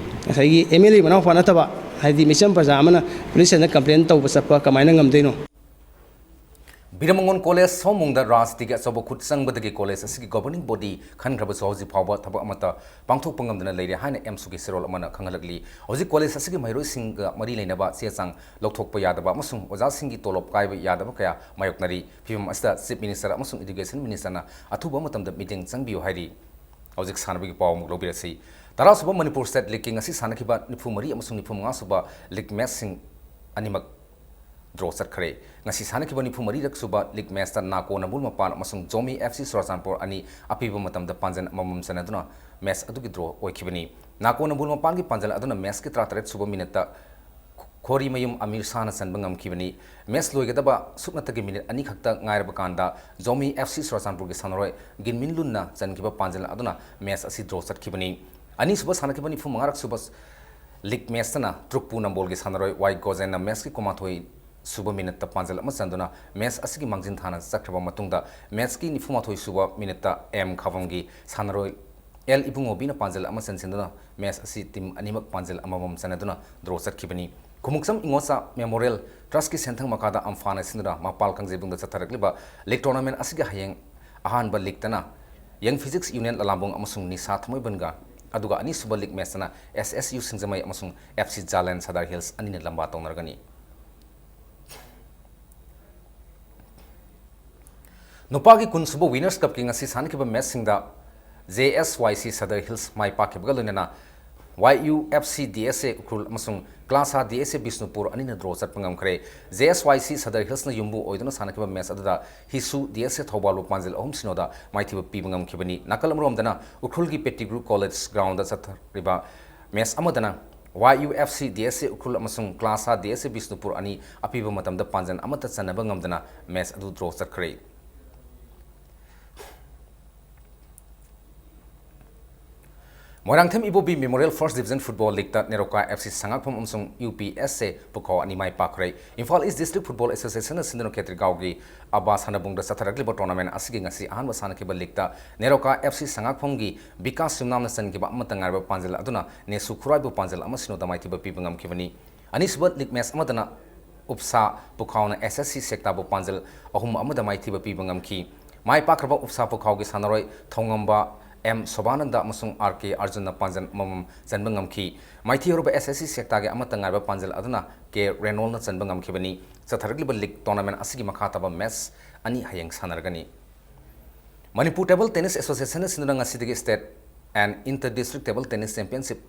ꯉꯁꯥꯏꯒꯤ ꯑꯦꯝ ꯑꯦꯜ ꯑꯦꯒꯤ ꯃꯅꯥꯎꯄꯥ ꯅꯠꯇꯕ, ꯍꯥꯏꯗꯤ ꯃꯤꯆꯝ ꯄ꯭ꯔꯖꯥ ꯑꯃꯅ ꯄꯨꯂꯤꯁ ꯁ꯭ꯇꯦꯁꯟꯗ ꯀꯝꯄ꯭ꯂꯦꯟ ꯇꯧꯕ ꯆꯠꯄ ꯀꯃꯥꯏꯅ ꯉꯝꯗꯣꯏꯅꯣ? ꯕꯤꯔꯃꯉꯣꯟ ꯀꯣꯂꯦꯖ ꯁꯑꯣꯝꯕꯨꯡꯗ ꯔꯥꯖꯅꯤꯇꯤꯒꯤ ꯑꯆꯧꯕ ꯈꯨꯠ ꯆꯪꯕꯗꯒꯤ ꯀꯣꯂꯦꯖ ꯑꯁꯤꯒꯤ ꯒꯣꯚꯔꯅꯤꯡ ꯕꯣꯗꯤ ꯈꯟꯈ꯭ꯔꯕꯁꯨ ꯍꯧꯖꯤꯛ ꯐꯥꯎꯕ ꯊꯕꯛ ꯑꯃꯠꯇ ꯄꯥꯡꯊꯣꯛꯄ ꯉꯝꯗꯅ ꯂꯩꯔꯦ ꯍꯥꯏꯅ ꯑꯦꯝꯁꯨꯒꯤ ꯆꯦꯔꯣꯜ ꯑꯃꯅ ꯈꯪꯍꯜꯂꯛꯂꯤ꯫ ꯍꯧꯖꯤꯛ ꯀꯣꯂꯦꯖ ꯑꯁꯤꯒꯤ ꯃꯍꯩꯔꯣꯏꯁꯤꯡꯒ ꯃꯔꯤ ꯂꯩꯅꯕ ꯆꯦ ꯆꯥꯡ ꯂꯧꯊꯣꯛꯄ ꯌꯥꯗꯕ ꯑꯃꯁꯨꯡ ꯑꯣꯖꯥꯁꯤꯡꯒꯤ ꯇꯣꯂꯣꯞ ꯀꯥꯏꯕ ꯌꯥꯗꯕ ꯀꯌꯥ ꯃꯥꯌꯣꯛꯅꯔꯤ꯫ ꯐꯤꯕꯝ ꯑꯁꯤꯗ ꯆꯤꯐ ꯃꯤꯅꯤꯁꯇꯔ ꯑꯃꯁꯨꯡ ꯏꯗꯨꯀꯦꯁꯟ ꯃꯤꯅꯤꯁꯇꯔꯅ ꯑꯊꯨꯕ ꯃꯇꯝꯗ ꯃꯤꯠꯌꯦꯡ ꯆꯪꯕꯤꯌꯨ ꯍꯥꯏꯔꯤ꯫ ꯍꯧꯖꯤꯛ ꯁꯥꯟꯅꯕꯒꯤ ꯄꯥꯎ ꯑꯃꯨꯛ ꯂꯧꯕꯤꯔꯁꯤ꯫ ꯇꯔꯥꯁꯨꯕ ꯃꯅꯤꯄꯨꯔ ꯁ꯭ꯇꯦꯠ ꯂꯤꯒꯀꯤ ꯉꯁꯤ ꯁꯥꯟꯅꯈꯤꯕ ꯅꯤꯐꯨ ꯃꯔꯤ ꯑꯃꯁꯨꯡ ꯅꯤꯐꯨ ꯃꯉꯥ ꯁꯨꯕ ꯂꯤꯒ ꯃꯦꯆꯁꯤꯡ ꯑꯅꯤꯃꯛ ꯗ꯭ꯔꯣ ꯆꯠꯈ꯭ꯔꯦ꯫ ꯉꯁꯤ ꯁꯥꯟꯅꯈꯤꯕ ꯅꯤꯐꯨ ꯃꯔꯤꯔꯛ ꯁꯨꯕ ꯂꯤꯒ ꯃꯦꯆꯇ ꯅꯥꯀꯣ ꯅꯝꯕꯨꯜ ꯃꯄꯥꯟ ꯑꯃꯁꯨꯡ ꯖꯣꯃꯤ ꯑꯦꯐ ꯁꯤ ꯆꯨꯔꯥꯆꯥꯟꯄꯨꯔ ꯑꯅꯤ ꯑꯄꯤꯕ ꯃꯇꯝꯗ ꯄꯥꯟꯖꯟ ꯑꯃꯃꯝ ꯆꯟꯅꯗꯨꯅ ꯃꯦꯆ ꯑꯗꯨꯒꯤ ꯗ꯭ꯔꯣ ꯑꯣꯏꯈꯤꯕꯅꯤ꯫ ꯅꯥꯀꯣ ꯅꯝꯕꯨꯜ ꯃꯄꯥꯟꯒꯤ ꯄꯥꯟꯖꯟ ꯑꯗꯨꯅ ꯃꯦꯆꯀꯤ ꯇꯔꯥꯇꯔꯦꯠ ꯁꯨꯕ ꯃꯤꯅꯠꯇ ꯈꯣꯔꯤꯃꯌꯨꯝ ꯑꯃꯤꯔ ꯁꯥꯍꯅ ꯆꯟꯕ ꯉꯝꯈꯤꯕꯅꯤ꯫ ꯃꯦꯆ ꯂꯣꯏꯒꯗꯕ ꯁꯨꯞꯅꯇꯒꯤ ꯃꯤꯅꯤꯠ ꯑꯅꯤ ꯈꯛꯇ ꯉꯥꯏꯔꯕ ꯀꯥꯟꯗ ꯖꯣꯃꯤ ꯑꯦꯐ ꯁꯤ ꯆꯨꯔꯆꯥꯟꯄꯨꯔꯒꯤ ꯁꯥꯟꯅꯔꯣꯏ ꯒꯤꯟꯃꯤꯟ ꯂꯨꯟꯅ ꯆꯟꯈꯤꯕ ꯄꯥꯟꯖꯜ ꯑꯗꯨꯅ ꯃꯦꯆ ꯑꯁꯤ ꯗ꯭ꯔꯣ ꯆꯠꯈꯤꯕꯅꯤ꯫ ꯑꯅꯤꯁꯨꯕ ꯁꯥꯟꯅꯈꯤꯕ ꯅꯤꯐꯨ ꯃꯉꯥꯔꯛ ꯁꯨꯕ ꯂꯤꯒ ꯃꯦꯆꯇꯅ ꯇ꯭ꯔꯨꯛꯄꯨ ꯅꯝꯕꯣꯜꯒꯤ ꯁꯥꯟꯅꯔꯣꯏ ꯋꯥꯏ ꯒꯣꯖꯦꯟꯅ ꯃꯦꯆꯀꯤ ꯀꯨꯟꯃꯥꯊꯣꯏ ꯁꯨꯕ ꯃꯤꯅꯠꯇ ꯄꯥꯟꯖꯜ ꯑꯃ ꯆꯟꯗꯨꯅ ꯃꯦꯆ ꯑꯁꯤꯒꯤ ꯃꯥꯡꯖꯤꯟ ꯊꯥꯅ ꯆꯠꯈ꯭ꯔꯕ ꯃꯇꯨꯡꯗ ꯃꯦꯆꯀꯤ ꯅꯤꯐꯨꯃꯥꯊꯣꯏ ꯁꯨꯕ ꯃꯤꯅꯠꯇ ꯑꯦꯝ ꯈꯥꯕꯝꯒꯤ ꯁꯥꯟꯅꯔꯣꯏ ꯑꯦꯜ ꯏꯕꯨꯡꯉꯣꯕꯤꯅ ꯄꯥꯟꯖꯜ ꯑꯃ ꯆꯟꯁꯤꯟꯗꯨꯅ ꯃꯦꯆ ꯑꯁꯤ ꯇꯤꯝ ꯑꯅꯤꯃꯛ ꯄꯥꯟꯖꯜ ꯑꯃꯃꯝ ꯆꯟꯅꯗꯨꯅ ꯗ꯭ꯔꯣ ꯆꯠꯈꯤꯕꯅꯤ꯫ ꯈꯨꯃꯨꯛꯆꯝ ꯏꯉꯣꯆꯥ ꯃꯦꯃꯣꯔꯤꯌꯦꯜ ꯇ꯭ꯔꯁꯀꯤ ꯁꯦꯟꯊꯪ ꯃꯈꯥꯗ ꯑꯝꯐꯥꯅ ꯁꯤꯟꯗꯨꯅ ꯃꯄꯥꯜ ꯀꯥꯡꯖꯩꯕꯨꯡꯗ ꯆꯠꯊꯔꯛꯂꯤꯕ ꯂꯤꯒ ꯇꯣꯔꯅꯥꯃꯦꯟ ꯑꯁꯤꯒꯤ ꯍꯌꯦꯡ ꯑꯍꯥꯟꯕ ꯂꯤꯒꯇꯅ ꯌꯪ ꯐꯤꯖꯤꯛꯁ ꯌꯨꯅꯤꯌꯟ ꯂꯂꯥꯝꯕꯨꯡ ꯑꯃꯁꯨꯡ ꯅꯤꯁꯥ ꯊꯥꯡꯃꯩꯕꯟꯒ, ꯑꯗꯨꯒ ꯑꯅꯤꯁꯨꯕ ꯂꯤꯒ ꯃꯦꯆꯇꯅ ꯑꯦꯁ ꯑꯦꯁ ꯌꯨ ꯁꯤꯡꯖꯃꯩ ꯑꯃꯁꯨꯡ ꯑꯦꯐ ꯁꯤ ꯖꯥꯂꯦꯟ ꯁꯗꯥꯔ ꯍꯤꯜꯁ ꯑꯅꯤꯅ ꯂꯝꯕꯥ ꯇꯧꯅꯔꯒꯅꯤ꯫ ꯅꯨꯄꯥꯒꯤ ꯀꯨꯟꯁꯨꯕ ꯋꯤꯅꯔꯁ ꯀꯞꯀꯤ ꯉꯁꯤ ꯁꯥꯟꯅꯈꯤꯕ ꯃꯦꯆꯁꯤꯡꯗ ꯖꯦ ꯑꯦꯁ ꯋꯥꯏ ꯁꯤ ꯁꯗꯔ ꯍꯤꯜꯁ ꯃꯥꯏ ꯄꯥꯛꯈꯤꯕꯒ ꯂꯣꯏꯅꯅ ꯋꯥꯏ U F C D S ꯑꯦ ꯎꯈ꯭ꯔꯨꯜ ꯑꯃꯁꯨꯡ ꯀ꯭ꯂꯥꯁꯥ ꯗꯤ ꯑꯦꯁ ꯑꯦ ꯕꯤꯁꯅꯨꯄꯨꯔ ꯑꯅꯤꯅ ꯗ꯭ꯔꯣ ꯆꯠꯄ ꯉꯝꯈ꯭ꯔꯦ꯫ ꯖꯦ ꯑꯦꯁ ꯋꯥꯏ ꯁꯤ ꯁꯗꯔ ꯍꯤꯜꯁꯅ ꯌꯨꯝꯕꯨ ꯑꯣꯏꯗꯨꯅ ꯁꯥꯟꯅꯈꯤꯕ ꯃꯦꯆ ꯑꯗꯨꯗ ꯍꯤꯁꯨ ꯗꯤ ꯑꯦꯁ ꯑꯦ ꯊꯧꯕꯥꯜꯕꯨ ꯄꯥꯟꯖꯜ ꯑꯍꯨꯝ ꯁꯤꯅꯣꯗ ꯃꯥꯏꯊꯤꯕ ꯄꯤꯕ ꯉꯝꯈꯤꯕꯅꯤ꯫ ꯅꯥꯀꯜ ꯑꯃꯔꯣꯝꯗꯅ ꯎꯈ꯭ꯔꯨꯜꯒꯤ ꯄꯦꯇꯤꯒ꯭ꯔꯨ ꯀꯣꯂꯦꯖ ꯒ꯭ꯔꯥꯎꯟꯗ ꯆꯠꯊꯔꯤꯕ ꯃꯦꯆ ꯑꯃꯗꯅ ꯋꯥꯏ U F C D S ꯑꯦ ꯎꯈ꯭ꯔꯨꯜ ꯑꯃꯁꯨꯡ ꯀ꯭ꯂꯥꯁꯥ ꯗꯤ ꯑꯦꯁ ꯑꯦ ꯕꯤꯁꯅꯨꯄꯨꯔ ꯑꯅꯤ ꯑꯄꯤꯕ ꯃꯇꯝꯗ ꯄꯥꯟꯖꯜ ꯑꯃꯠꯇ ꯆꯟꯅꯕ ꯉꯝꯗꯅ ꯃꯦꯆ ꯑꯗꯨ ꯗ꯭ꯔꯣ ꯆꯠꯈ꯭ꯔꯦ꯫ Moirangthem Ibobi memorial first division football ꯂꯤꯒꯇ ꯅꯦꯔꯣꯀꯥ ꯑꯦꯐ ꯁꯤ ꯁꯉꯥꯛꯐꯝ ꯑꯃꯁꯨꯡ ꯌꯨ ꯄꯤ ꯑꯦꯁ ꯑꯦ ꯄꯨꯈꯥꯎ ꯑꯅꯤ ꯃꯥꯏ ꯄꯥꯛꯈ꯭ꯔꯦ꯫ ꯏꯝꯐꯥꯜ ꯏꯁ ꯗꯤꯁꯇ꯭ꯔꯤꯛ ꯐꯨꯠꯕꯣꯜ ꯑꯦꯁꯣꯁꯤꯌꯦꯁꯟꯅ ꯁꯤꯟꯗꯨꯅ ꯈꯦꯇ꯭ꯔꯤꯒꯥꯎꯒꯤ ꯑꯕꯥ ꯁꯥꯟꯅꯕꯨꯡꯗ ꯆꯠꯊꯔꯛꯂꯤꯕ ꯇꯣꯔꯅꯥꯃꯦꯟ ꯑꯁꯤꯒꯤ ꯉꯁꯤ ꯑꯍꯥꯟꯕ ꯁꯥꯟꯅꯈꯤꯕ ꯂꯤꯒꯇ ꯅꯦꯔꯣꯀꯥ ꯑꯦꯐ ꯁꯤ ꯁꯉꯥꯛꯐꯝꯒꯤ ꯕꯤꯀꯥꯁ ꯌꯨꯝꯅꯥꯝꯅ ꯆꯟꯈꯤꯕ ꯑꯃꯠꯇ ꯉꯥꯏꯔꯕ ꯄꯥꯟꯖꯜ ꯑꯗꯨꯅ ꯅꯦꯁꯨ ꯈꯨꯔꯥꯏꯕꯨ ꯄꯥꯟꯖꯜ ꯑꯃ ꯁꯤꯅꯣꯗ ꯃꯥꯏꯊꯤꯕ ꯄꯤꯕ ꯉꯝꯈꯤꯕꯅꯤ꯫ ꯑꯅꯤꯁꯨꯕ ꯂꯤꯒ ꯃꯦꯆ ꯑꯃꯗꯅ ꯎꯞꯁꯥ ꯄꯨꯈꯥꯎꯅ ꯑꯦꯁ ꯑꯦꯁ ꯁꯤ ꯁꯦꯛꯇꯥꯕꯨ ꯄꯥꯟꯖꯜ ꯑꯍꯨꯝ ꯑꯃꯗ ꯃꯥꯏꯊꯤꯕ ꯄꯤꯕ ꯉꯝꯈꯤ꯫ ꯃꯥꯏ ꯄꯥꯛꯈ꯭ꯔꯕ ꯎꯞꯁꯥ ꯄꯨꯈꯥꯎꯒꯤ ꯁꯥꯟꯅꯔꯣꯏ ꯊꯧꯉꯝꯕ ꯑꯦꯝ ꯁꯣꯚꯥꯅꯟꯗ ꯑꯃꯁꯨꯡ ꯑꯥꯔ ꯀꯦ ꯑꯔꯖꯨꯟꯅ ꯄꯥꯟꯖꯜ ꯑꯃꯃꯝ ꯆꯟꯕ ꯉꯝꯈꯤ꯫ ꯃꯥꯏꯊꯤꯍꯧꯔꯕ ꯑꯦꯁ ꯑꯦꯁ ꯁꯤ ꯁꯦꯛꯇꯥꯒꯤ ꯑꯃꯠꯇ ꯉꯥꯏꯔꯕ ꯄꯥꯟꯖꯜ ꯑꯗꯨꯅ ꯀꯦ ꯔꯦꯅꯣꯜꯅ ꯆꯟꯕ ꯉꯝꯈꯤꯕꯅꯤ꯫ ꯆꯠꯊꯔꯛꯂꯤꯕ ꯂꯤꯒ ꯇꯣꯔꯅꯥꯃꯦꯟ ꯑꯁꯤꯒꯤ ꯃꯈꯥ ꯇꯥꯕ ꯃꯦꯆ ꯑꯅꯤ ꯍꯌꯦꯡ ꯁꯥꯟꯅꯔꯒꯅꯤ꯫ ꯃꯅꯤꯄꯨꯔ ꯇꯦꯕꯜ ꯇꯦꯅꯤꯁ ꯑꯦꯁꯣꯁꯤꯌꯦꯁꯟꯅ ꯁꯤꯟꯗꯨꯅ ꯉꯁꯤꯗꯒꯤ state and inter district table tennis championship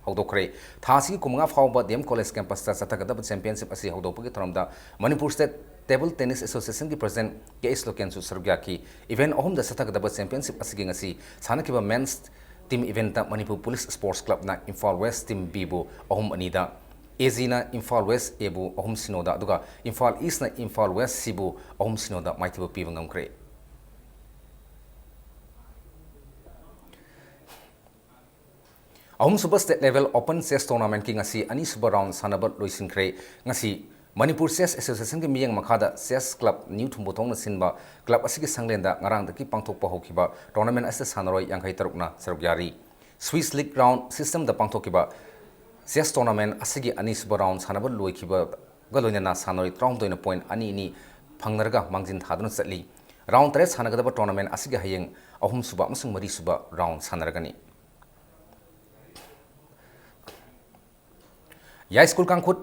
ꯍꯧꯗꯣꯛꯈ꯭ꯔꯦ꯫ ꯊꯥ ꯑꯁꯤꯒꯤ ꯀꯨꯟꯃꯉꯥ ꯐꯥꯎꯕ ꯗꯤ ꯑꯦꯝ ꯀꯣꯂꯦꯖ ꯀꯦꯝꯄꯁꯇ ꯆꯠꯊꯒꯗꯕ ꯆꯦꯝꯄꯤꯌꯟꯁꯤꯞ ꯑꯁꯤ ꯍꯧꯗꯣꯛꯄꯒꯤ ꯊꯧꯔꯝꯗ ꯃꯅꯤꯄꯨꯔ ꯁ꯭ꯇꯦꯠ ꯇꯦꯕꯜ ꯇꯦꯅꯤꯁ ꯑꯦꯁꯣꯁꯤꯌꯦꯁꯟꯒꯤ ꯄ꯭ꯔꯁꯤꯗꯦꯟꯠ ꯀꯦ ꯑꯩꯆ ꯂꯣꯀꯦꯟꯁꯨ ꯁꯔꯨꯛ ꯌꯥꯈꯤ꯫ ꯏꯚꯦꯟꯠ ꯑꯍꯨꯝꯗ ꯆꯠꯊꯒꯗꯕ ꯆꯦꯝꯄꯤꯌꯟꯁꯤꯞ ꯑꯁꯤꯒꯤ ꯉꯁꯤ ꯁꯥꯟꯅꯈꯤꯕ ꯃꯦꯟꯁ ꯇꯤꯝ ꯏꯚꯦꯟꯠꯇ ꯃꯅꯤꯄꯨꯔ ꯄꯨꯂꯤꯁ ꯁ꯭ꯄꯣꯔꯠꯁ ꯀ꯭ꯂꯕꯅ ꯏꯝꯐꯥꯜ ꯋꯦꯁ ꯇꯤꯝ ꯕꯤꯕꯨ ꯑꯍꯨꯝ ꯑꯅꯤꯗ, ꯑꯦ ꯖꯤꯅ ꯏꯝꯐꯥꯜ ꯋꯦꯁ ꯑꯦꯕꯨ ꯑꯍꯨꯝ ꯁꯤꯅꯣꯗ, ꯑꯗꯨꯒ ꯏꯝꯐꯥꯜ ꯏꯁꯅ ꯏꯝꯐꯥꯜ ꯋꯦꯁ ꯁꯤꯕꯨ ꯑꯍꯨꯝ ꯁꯤꯅꯣꯗ ꯃꯥꯏꯊꯤꯕ ꯄꯤꯕ ꯉꯝꯈ꯭ꯔꯦ꯫ ꯑꯍꯨꯝꯁꯨꯕ State Level Open Chess Tournamentꯀꯤ ꯉꯁꯤ ꯑꯅꯤꯁꯨꯕ round ꯁꯥꯟꯅꯕ ꯂꯣꯏꯁꯤꯟꯈ꯭ꯔꯦ꯫ ꯉꯁꯤ ꯃꯅꯤꯄꯨꯔ Chess Associationꯒꯤ ꯃꯤꯠꯌꯦꯡ ꯃꯈꯥꯗ Chess Club ꯅ꯭ꯌꯨ ꯊꯨꯝꯕꯣꯊꯣꯡꯅ ꯁꯤꯟꯕ club ꯑꯁꯤꯒꯤ ꯁꯪꯂꯦꯟꯗ ꯉꯔꯥꯡꯗꯒꯤ ꯄꯥꯡꯊꯣꯛꯄ ꯍꯧꯈꯤꯕ tournament ꯑꯁꯤꯗ ꯁꯥꯟꯅꯔꯣꯏ ꯌꯥꯡꯈꯩ ꯇꯔꯨꯛꯅ ꯁꯔꯨꯛ ꯌꯥꯔꯤ꯫ Swiss League Round Systemꯗ ꯄꯥꯡꯊꯣꯛꯈꯤꯕ chess tournament ꯑꯁꯤꯒꯤ ꯑꯅꯤꯁꯨꯕ round ꯁꯥꯟꯅꯕ ꯂꯣꯏꯈꯤꯕꯒ ꯂꯣꯏꯅꯅ ꯁꯥꯟꯅꯔꯣꯏ ꯇꯔꯥꯍꯨꯝꯗꯣꯏꯅ point ꯑꯅꯤ ꯑꯅꯤ ꯐꯪꯅꯔꯒ ꯃꯥꯡꯖꯤꯟ ꯊꯥꯗꯨꯅ ꯆꯠꯂꯤ꯫ Round ꯇꯔꯦꯠ ꯁꯥꯟꯅꯒꯗꯕ tournament ꯑꯁꯤꯒꯤ ꯍꯌꯦꯡ ꯑꯍꯨꯝꯁꯨꯕ ꯑꯃꯁꯨꯡ ꯃꯔꯤꯁꯨꯕ round ꯁꯥꯟꯅꯔꯒꯅꯤ꯫ ꯌꯥꯏꯁ꯭ꯀꯨꯜ ꯀꯥꯡꯈꯨꯠ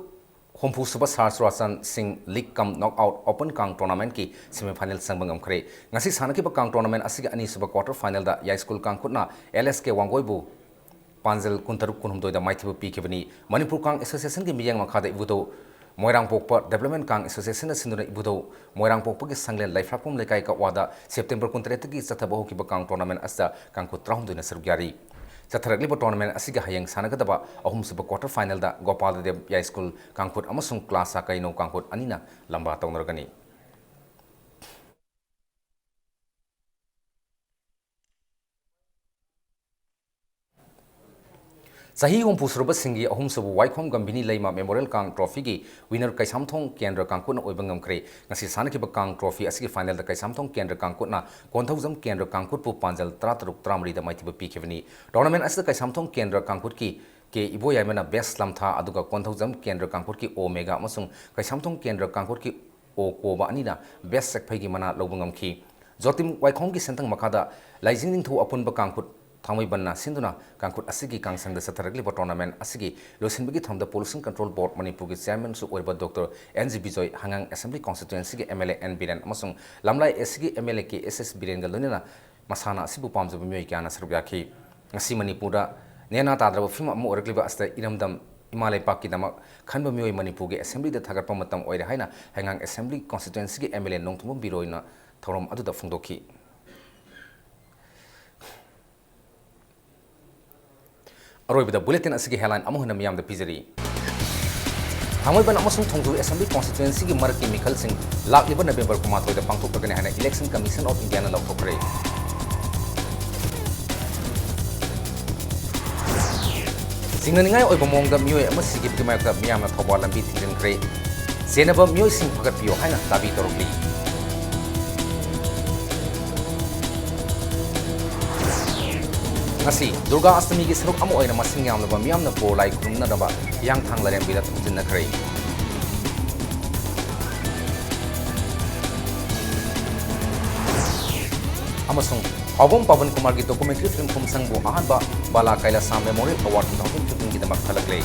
ꯍꯨꯝꯐꯨꯁꯨꯕ ꯁꯥꯔ ꯆꯨꯔꯥꯆꯥꯟ ꯁꯤꯡ League cum Knockout Open ꯀꯥꯡ tournamentꯀꯤ semi final ꯆꯪꯕ ꯉꯝꯈ꯭ꯔꯦ꯫ ꯉꯁꯤ ꯁꯥꯟꯅꯈꯤꯕ ꯀꯥꯡ tournament ꯑꯁꯤꯒꯤ ꯑꯅꯤꯁꯨꯕ quarter finalꯗ ꯌꯥꯏꯁ꯭ꯀꯨꯜ ꯀꯥꯡꯈꯨꯠꯅ ꯑꯦꯜ ꯑꯦꯁ ꯀꯦ ꯋꯥꯡꯒꯣꯏꯕꯨ ꯄꯥꯟꯖꯜ ꯀꯨꯟꯇꯔꯨꯛ ꯀꯨꯟꯍꯨꯝꯗꯣꯏꯗ ꯃꯥꯏꯊꯤꯕ ꯄꯤꯈꯤꯕꯅꯤ꯫ ꯃꯅꯤꯄꯨꯔ ꯀꯥꯡ Associationꯒꯤ ꯃꯤꯠꯌꯦꯡ ꯃꯈꯥꯗ ꯏꯕꯨꯙꯧ ꯃꯣꯏꯔꯥꯡꯄꯣꯛꯄ Development ꯀꯥꯡ Associationꯅ ꯁꯤꯟꯗꯨꯅ ꯏꯕꯨꯙꯧ ꯃꯣꯏꯔꯥꯡꯄꯣꯛꯄꯒꯤ ꯁꯪꯂꯦꯟ ꯂꯩꯐ꯭ꯔꯥꯛꯄꯝ ꯂꯩꯀꯥꯏ ꯀꯛꯋꯥꯗ September ꯀꯨꯟꯇꯔꯦꯠꯇꯒꯤ ꯆꯠꯊꯕ ꯍꯧꯈꯤꯕ ꯀꯥꯡ tournament ꯑꯁꯤꯗ ꯀꯥꯡꯈꯨꯠ ꯇꯔꯥꯍꯨꯝꯗꯣꯏꯅ ꯁꯔꯨꯛ ꯌꯥꯔꯤ꯫ ꯆꯠꯊꯔꯛꯂꯤꯕ tournament ꯑꯁꯤꯒꯤ ꯍꯌꯦꯡ ꯁꯥꯟꯅꯒꯗꯕ ꯑꯍꯨꯝꯁꯨꯕ quarter finalꯗ ꯒꯣꯄꯥꯂ ꯗꯦꯕ ꯌꯥꯏꯁ꯭ꯀꯨꯜ ꯀꯥꯡꯈꯨꯠ ꯑꯃꯁꯨꯡ ꯀ꯭ꯂꯥꯁꯥ ꯀꯩꯅꯧ ꯀꯥꯡꯈꯨꯠ ꯑꯅꯤꯅ ꯂꯝꯕꯥ ꯇꯧꯅꯔꯒꯅꯤ꯫ ꯆꯍꯤ ꯍꯨꯝꯐꯨ ꯁꯨꯔꯕꯁꯤꯡꯒꯤ ꯑꯍꯨꯝꯁꯨꯕ ꯋꯥꯏꯈꯣꯝ ꯒꯝꯚꯤꯅꯤ ꯂꯩꯃ Memorial ꯀꯥꯡ Trophyꯒꯤ winner ꯀꯩꯁꯥꯝꯊꯣꯡ ꯀꯦꯟꯗ꯭ꯔ ꯀꯥꯡꯈꯨꯠꯅ ꯑꯣꯏꯕ ꯉꯝꯈ꯭ꯔꯦ꯫ ꯉꯁꯤ ꯁꯥꯟꯅꯈꯤꯕ ꯀꯥꯡ Trophy ꯑꯁꯤꯒꯤ finalꯗ ꯀꯩꯁꯥꯝꯊꯣꯡ ꯀꯦꯟꯗ꯭ꯔ ꯀꯥꯡꯈꯨꯠꯅ ꯀꯣꯟꯊꯧꯖꯝ ꯀꯦꯟꯗ꯭ꯔ ꯀꯥꯡꯈꯨꯠꯄꯨ ꯄꯥꯟꯖꯜ ꯇꯔꯥꯇꯔꯨꯛ ꯇꯔꯥꯃꯔꯤꯗ ꯃꯥꯏꯊꯤꯕ ꯄꯤꯈꯤꯕꯅꯤ꯫ Tournament ꯑꯁꯤꯗ ꯀꯩꯁꯥꯝꯊꯣꯡ ꯀꯦꯟꯗ꯭ꯔ ꯀꯥꯡꯈꯨꯠꯀꯤ ꯀꯦ ꯏꯕꯣꯌꯥꯏꯃꯅ best ꯂꯝꯊꯥ, ꯑꯗꯨꯒ ꯀꯣꯟꯊꯧꯖꯝ ꯀꯦꯟꯗ꯭ꯔ ꯀꯥꯡꯈꯨꯠꯀꯤ ꯑꯣ ꯃꯦꯒꯥ ꯑꯃꯁꯨꯡ ꯀꯩꯁꯥꯝꯊꯣꯡ ꯀꯦꯟꯗ꯭ꯔ ꯀꯥꯡꯈꯨꯠꯀꯤ ꯑꯣ ꯀꯣꯕ ꯑꯅꯤꯅ best ꯁꯛꯐꯩꯒꯤ ꯃꯅꯥ ꯂꯧꯕ ꯉꯝꯈꯤ꯫ ꯖꯣꯇꯤꯝ ꯋꯥꯏꯈꯣꯝꯒꯤ ꯁꯦꯟꯊꯪ ꯃꯈꯥꯗ ꯂꯥꯏꯖꯤꯡ ꯅꯤꯡꯊꯧ ꯑꯄꯨꯟꯕ ꯀꯥꯡꯈꯨꯠ ꯊꯥꯡꯃꯩꯕꯟꯅ ꯁꯤꯟꯗꯨꯅ ꯀꯥꯡꯈꯨꯠ ꯑꯁꯤꯒꯤ ꯀꯥꯡꯁꯪꯗ ꯆꯠꯊꯔꯛꯂꯤꯕ tournament ꯑꯁꯤꯒꯤ ꯂꯣꯏꯁꯤꯟꯕꯒꯤ ꯊꯧꯔꯝꯗ Pollution Control Board ꯃꯅꯤꯄꯨꯔꯒꯤ chairmanꯁꯨ ꯑꯣꯏꯔꯤꯕ Doctor ꯑꯦꯟ ꯖꯤ ꯕꯤꯖꯣꯏ, ꯍꯉꯥꯡ Assembly Constituencyꯒꯤ M L A N Biren ꯑꯃꯁꯨꯡ Lamlai ꯑꯦꯁꯤꯒꯤ M L A K ꯑꯦꯁ ꯑꯦꯁ ꯕꯤꯔꯦꯟꯒ ꯂꯣꯏꯅꯅ ꯃꯁꯥꯟꯅ ꯑꯁꯤꯕꯨ ꯄꯥꯝꯖꯕ ꯃꯤꯑꯣꯏ ꯀꯌꯥꯅ ꯁꯔꯨꯛ ꯌꯥꯈꯤ꯫ ꯉꯁꯤ ꯃꯅꯤꯄꯨꯔꯗ ꯅꯦꯅꯥ ꯇꯥꯗ꯭ꯔꯕ ꯐꯤꯕꯝ ꯑꯃ ꯑꯣꯏꯔꯛꯂꯤꯕ ꯑꯁꯤꯗ ꯏꯔꯝꯗꯝ ꯏꯃꯥ ꯂꯩꯄꯥꯛꯀꯤꯗꯃꯛ ꯈꯟꯕ ꯃꯤꯑꯣꯏ ꯃꯅꯤꯄꯨꯔꯒꯤ Assemblyꯗ ꯊꯥꯒꯠꯄ ꯃꯇꯝ ꯑꯣꯏꯔꯦ ꯍꯥꯏꯅ ꯍꯩꯉꯥꯡ Assembly Constituencyꯒꯤ ꯑꯦꯝ ꯑꯦꯜ ꯑꯦ ꯅꯣꯡꯊꯣꯝꯕꯝ ꯕꯤꯔꯣꯏꯅ ꯊꯧꯔꯝ ꯑꯗꯨꯗ ꯐꯣꯡꯗꯣꯛꯈꯤ꯫ ꯑꯔꯣꯏꯕꯗ bulletin ꯑꯁꯤꯒꯤ headline ꯑꯃꯨꯛ ꯍꯟꯅ ꯃꯤꯌꯥꯝꯗ ꯄꯤꯖꯔꯤ꯫ ꯊꯥꯡꯃꯩꯕꯟ ꯑꯃꯁꯨꯡ ꯊꯣꯡꯖꯨ Assembly Constituencyꯒꯤ ꯃꯔꯛꯀꯤ ꯃꯤꯈꯜꯁꯤꯡ ꯂꯥꯛꯂꯤꯕ November ꯀꯨꯟꯃꯥꯊꯣꯏꯗ ꯄꯥꯡꯊꯣꯛꯂꯒꯅꯤ ꯍꯥꯏꯅ Election Commission of Indiaꯅ ꯂꯥꯎꯊꯣꯛꯈ꯭ꯔꯦ꯫ ꯆꯤꯡꯅꯅꯤꯡꯉꯥꯏ ꯑꯣꯏꯕ ꯃꯑꯣꯡꯗ ꯃꯤꯑꯣꯏ ꯑꯃ ꯁꯤꯈꯤꯕꯒꯤ ꯃꯥꯌꯣꯛꯇ ꯃꯤꯌꯥꯝꯅ ꯊꯧꯕꯥꯜ ꯂꯝꯕꯤ ꯊꯤꯡꯖꯤꯟꯈ꯭ꯔꯦ꯫ ꯆꯦꯟꯅꯕ ꯃꯤꯑꯣꯏꯁꯤꯡ ꯐꯒꯠꯄꯤꯌꯨ ꯍꯥꯏꯅ ꯗꯥꯕꯤ ꯇꯧꯔꯛꯂꯤ꯫ ꯉꯁꯤ ꯗꯨꯔꯒꯥ ꯑꯁꯇꯃꯤꯒꯤ ꯁꯔꯨꯛ ꯑꯃ ꯑꯣꯏꯅ ꯃꯁꯤꯡ ꯌꯥꯝꯂꯕ ꯃꯤꯌꯥꯝꯅ ꯕꯣꯔ ꯂꯥꯏ ꯈꯨꯔꯨꯝꯅꯅꯕ ꯍꯤꯌꯥꯡꯊꯥꯡ ꯂꯥꯏꯔꯦꯝꯕꯤꯗ ꯊꯨꯝꯖꯤꯟꯅꯈ꯭ꯔꯦ꯫ ꯑꯃꯁꯨꯡ ꯐꯥꯎꯕꯝ ꯄꯕꯟ ꯀꯨꯃꯥꯔꯒꯤ documentary film ꯈꯨꯝꯁꯪꯕꯨ ꯑꯍꯥꯟꯕ ꯕꯥꯂꯥ ꯀꯩꯂꯥꯁꯥ Memorial Award two thousand fifteenꯒꯤꯗꯃꯛ ꯈꯜꯂꯛꯂꯦ꯫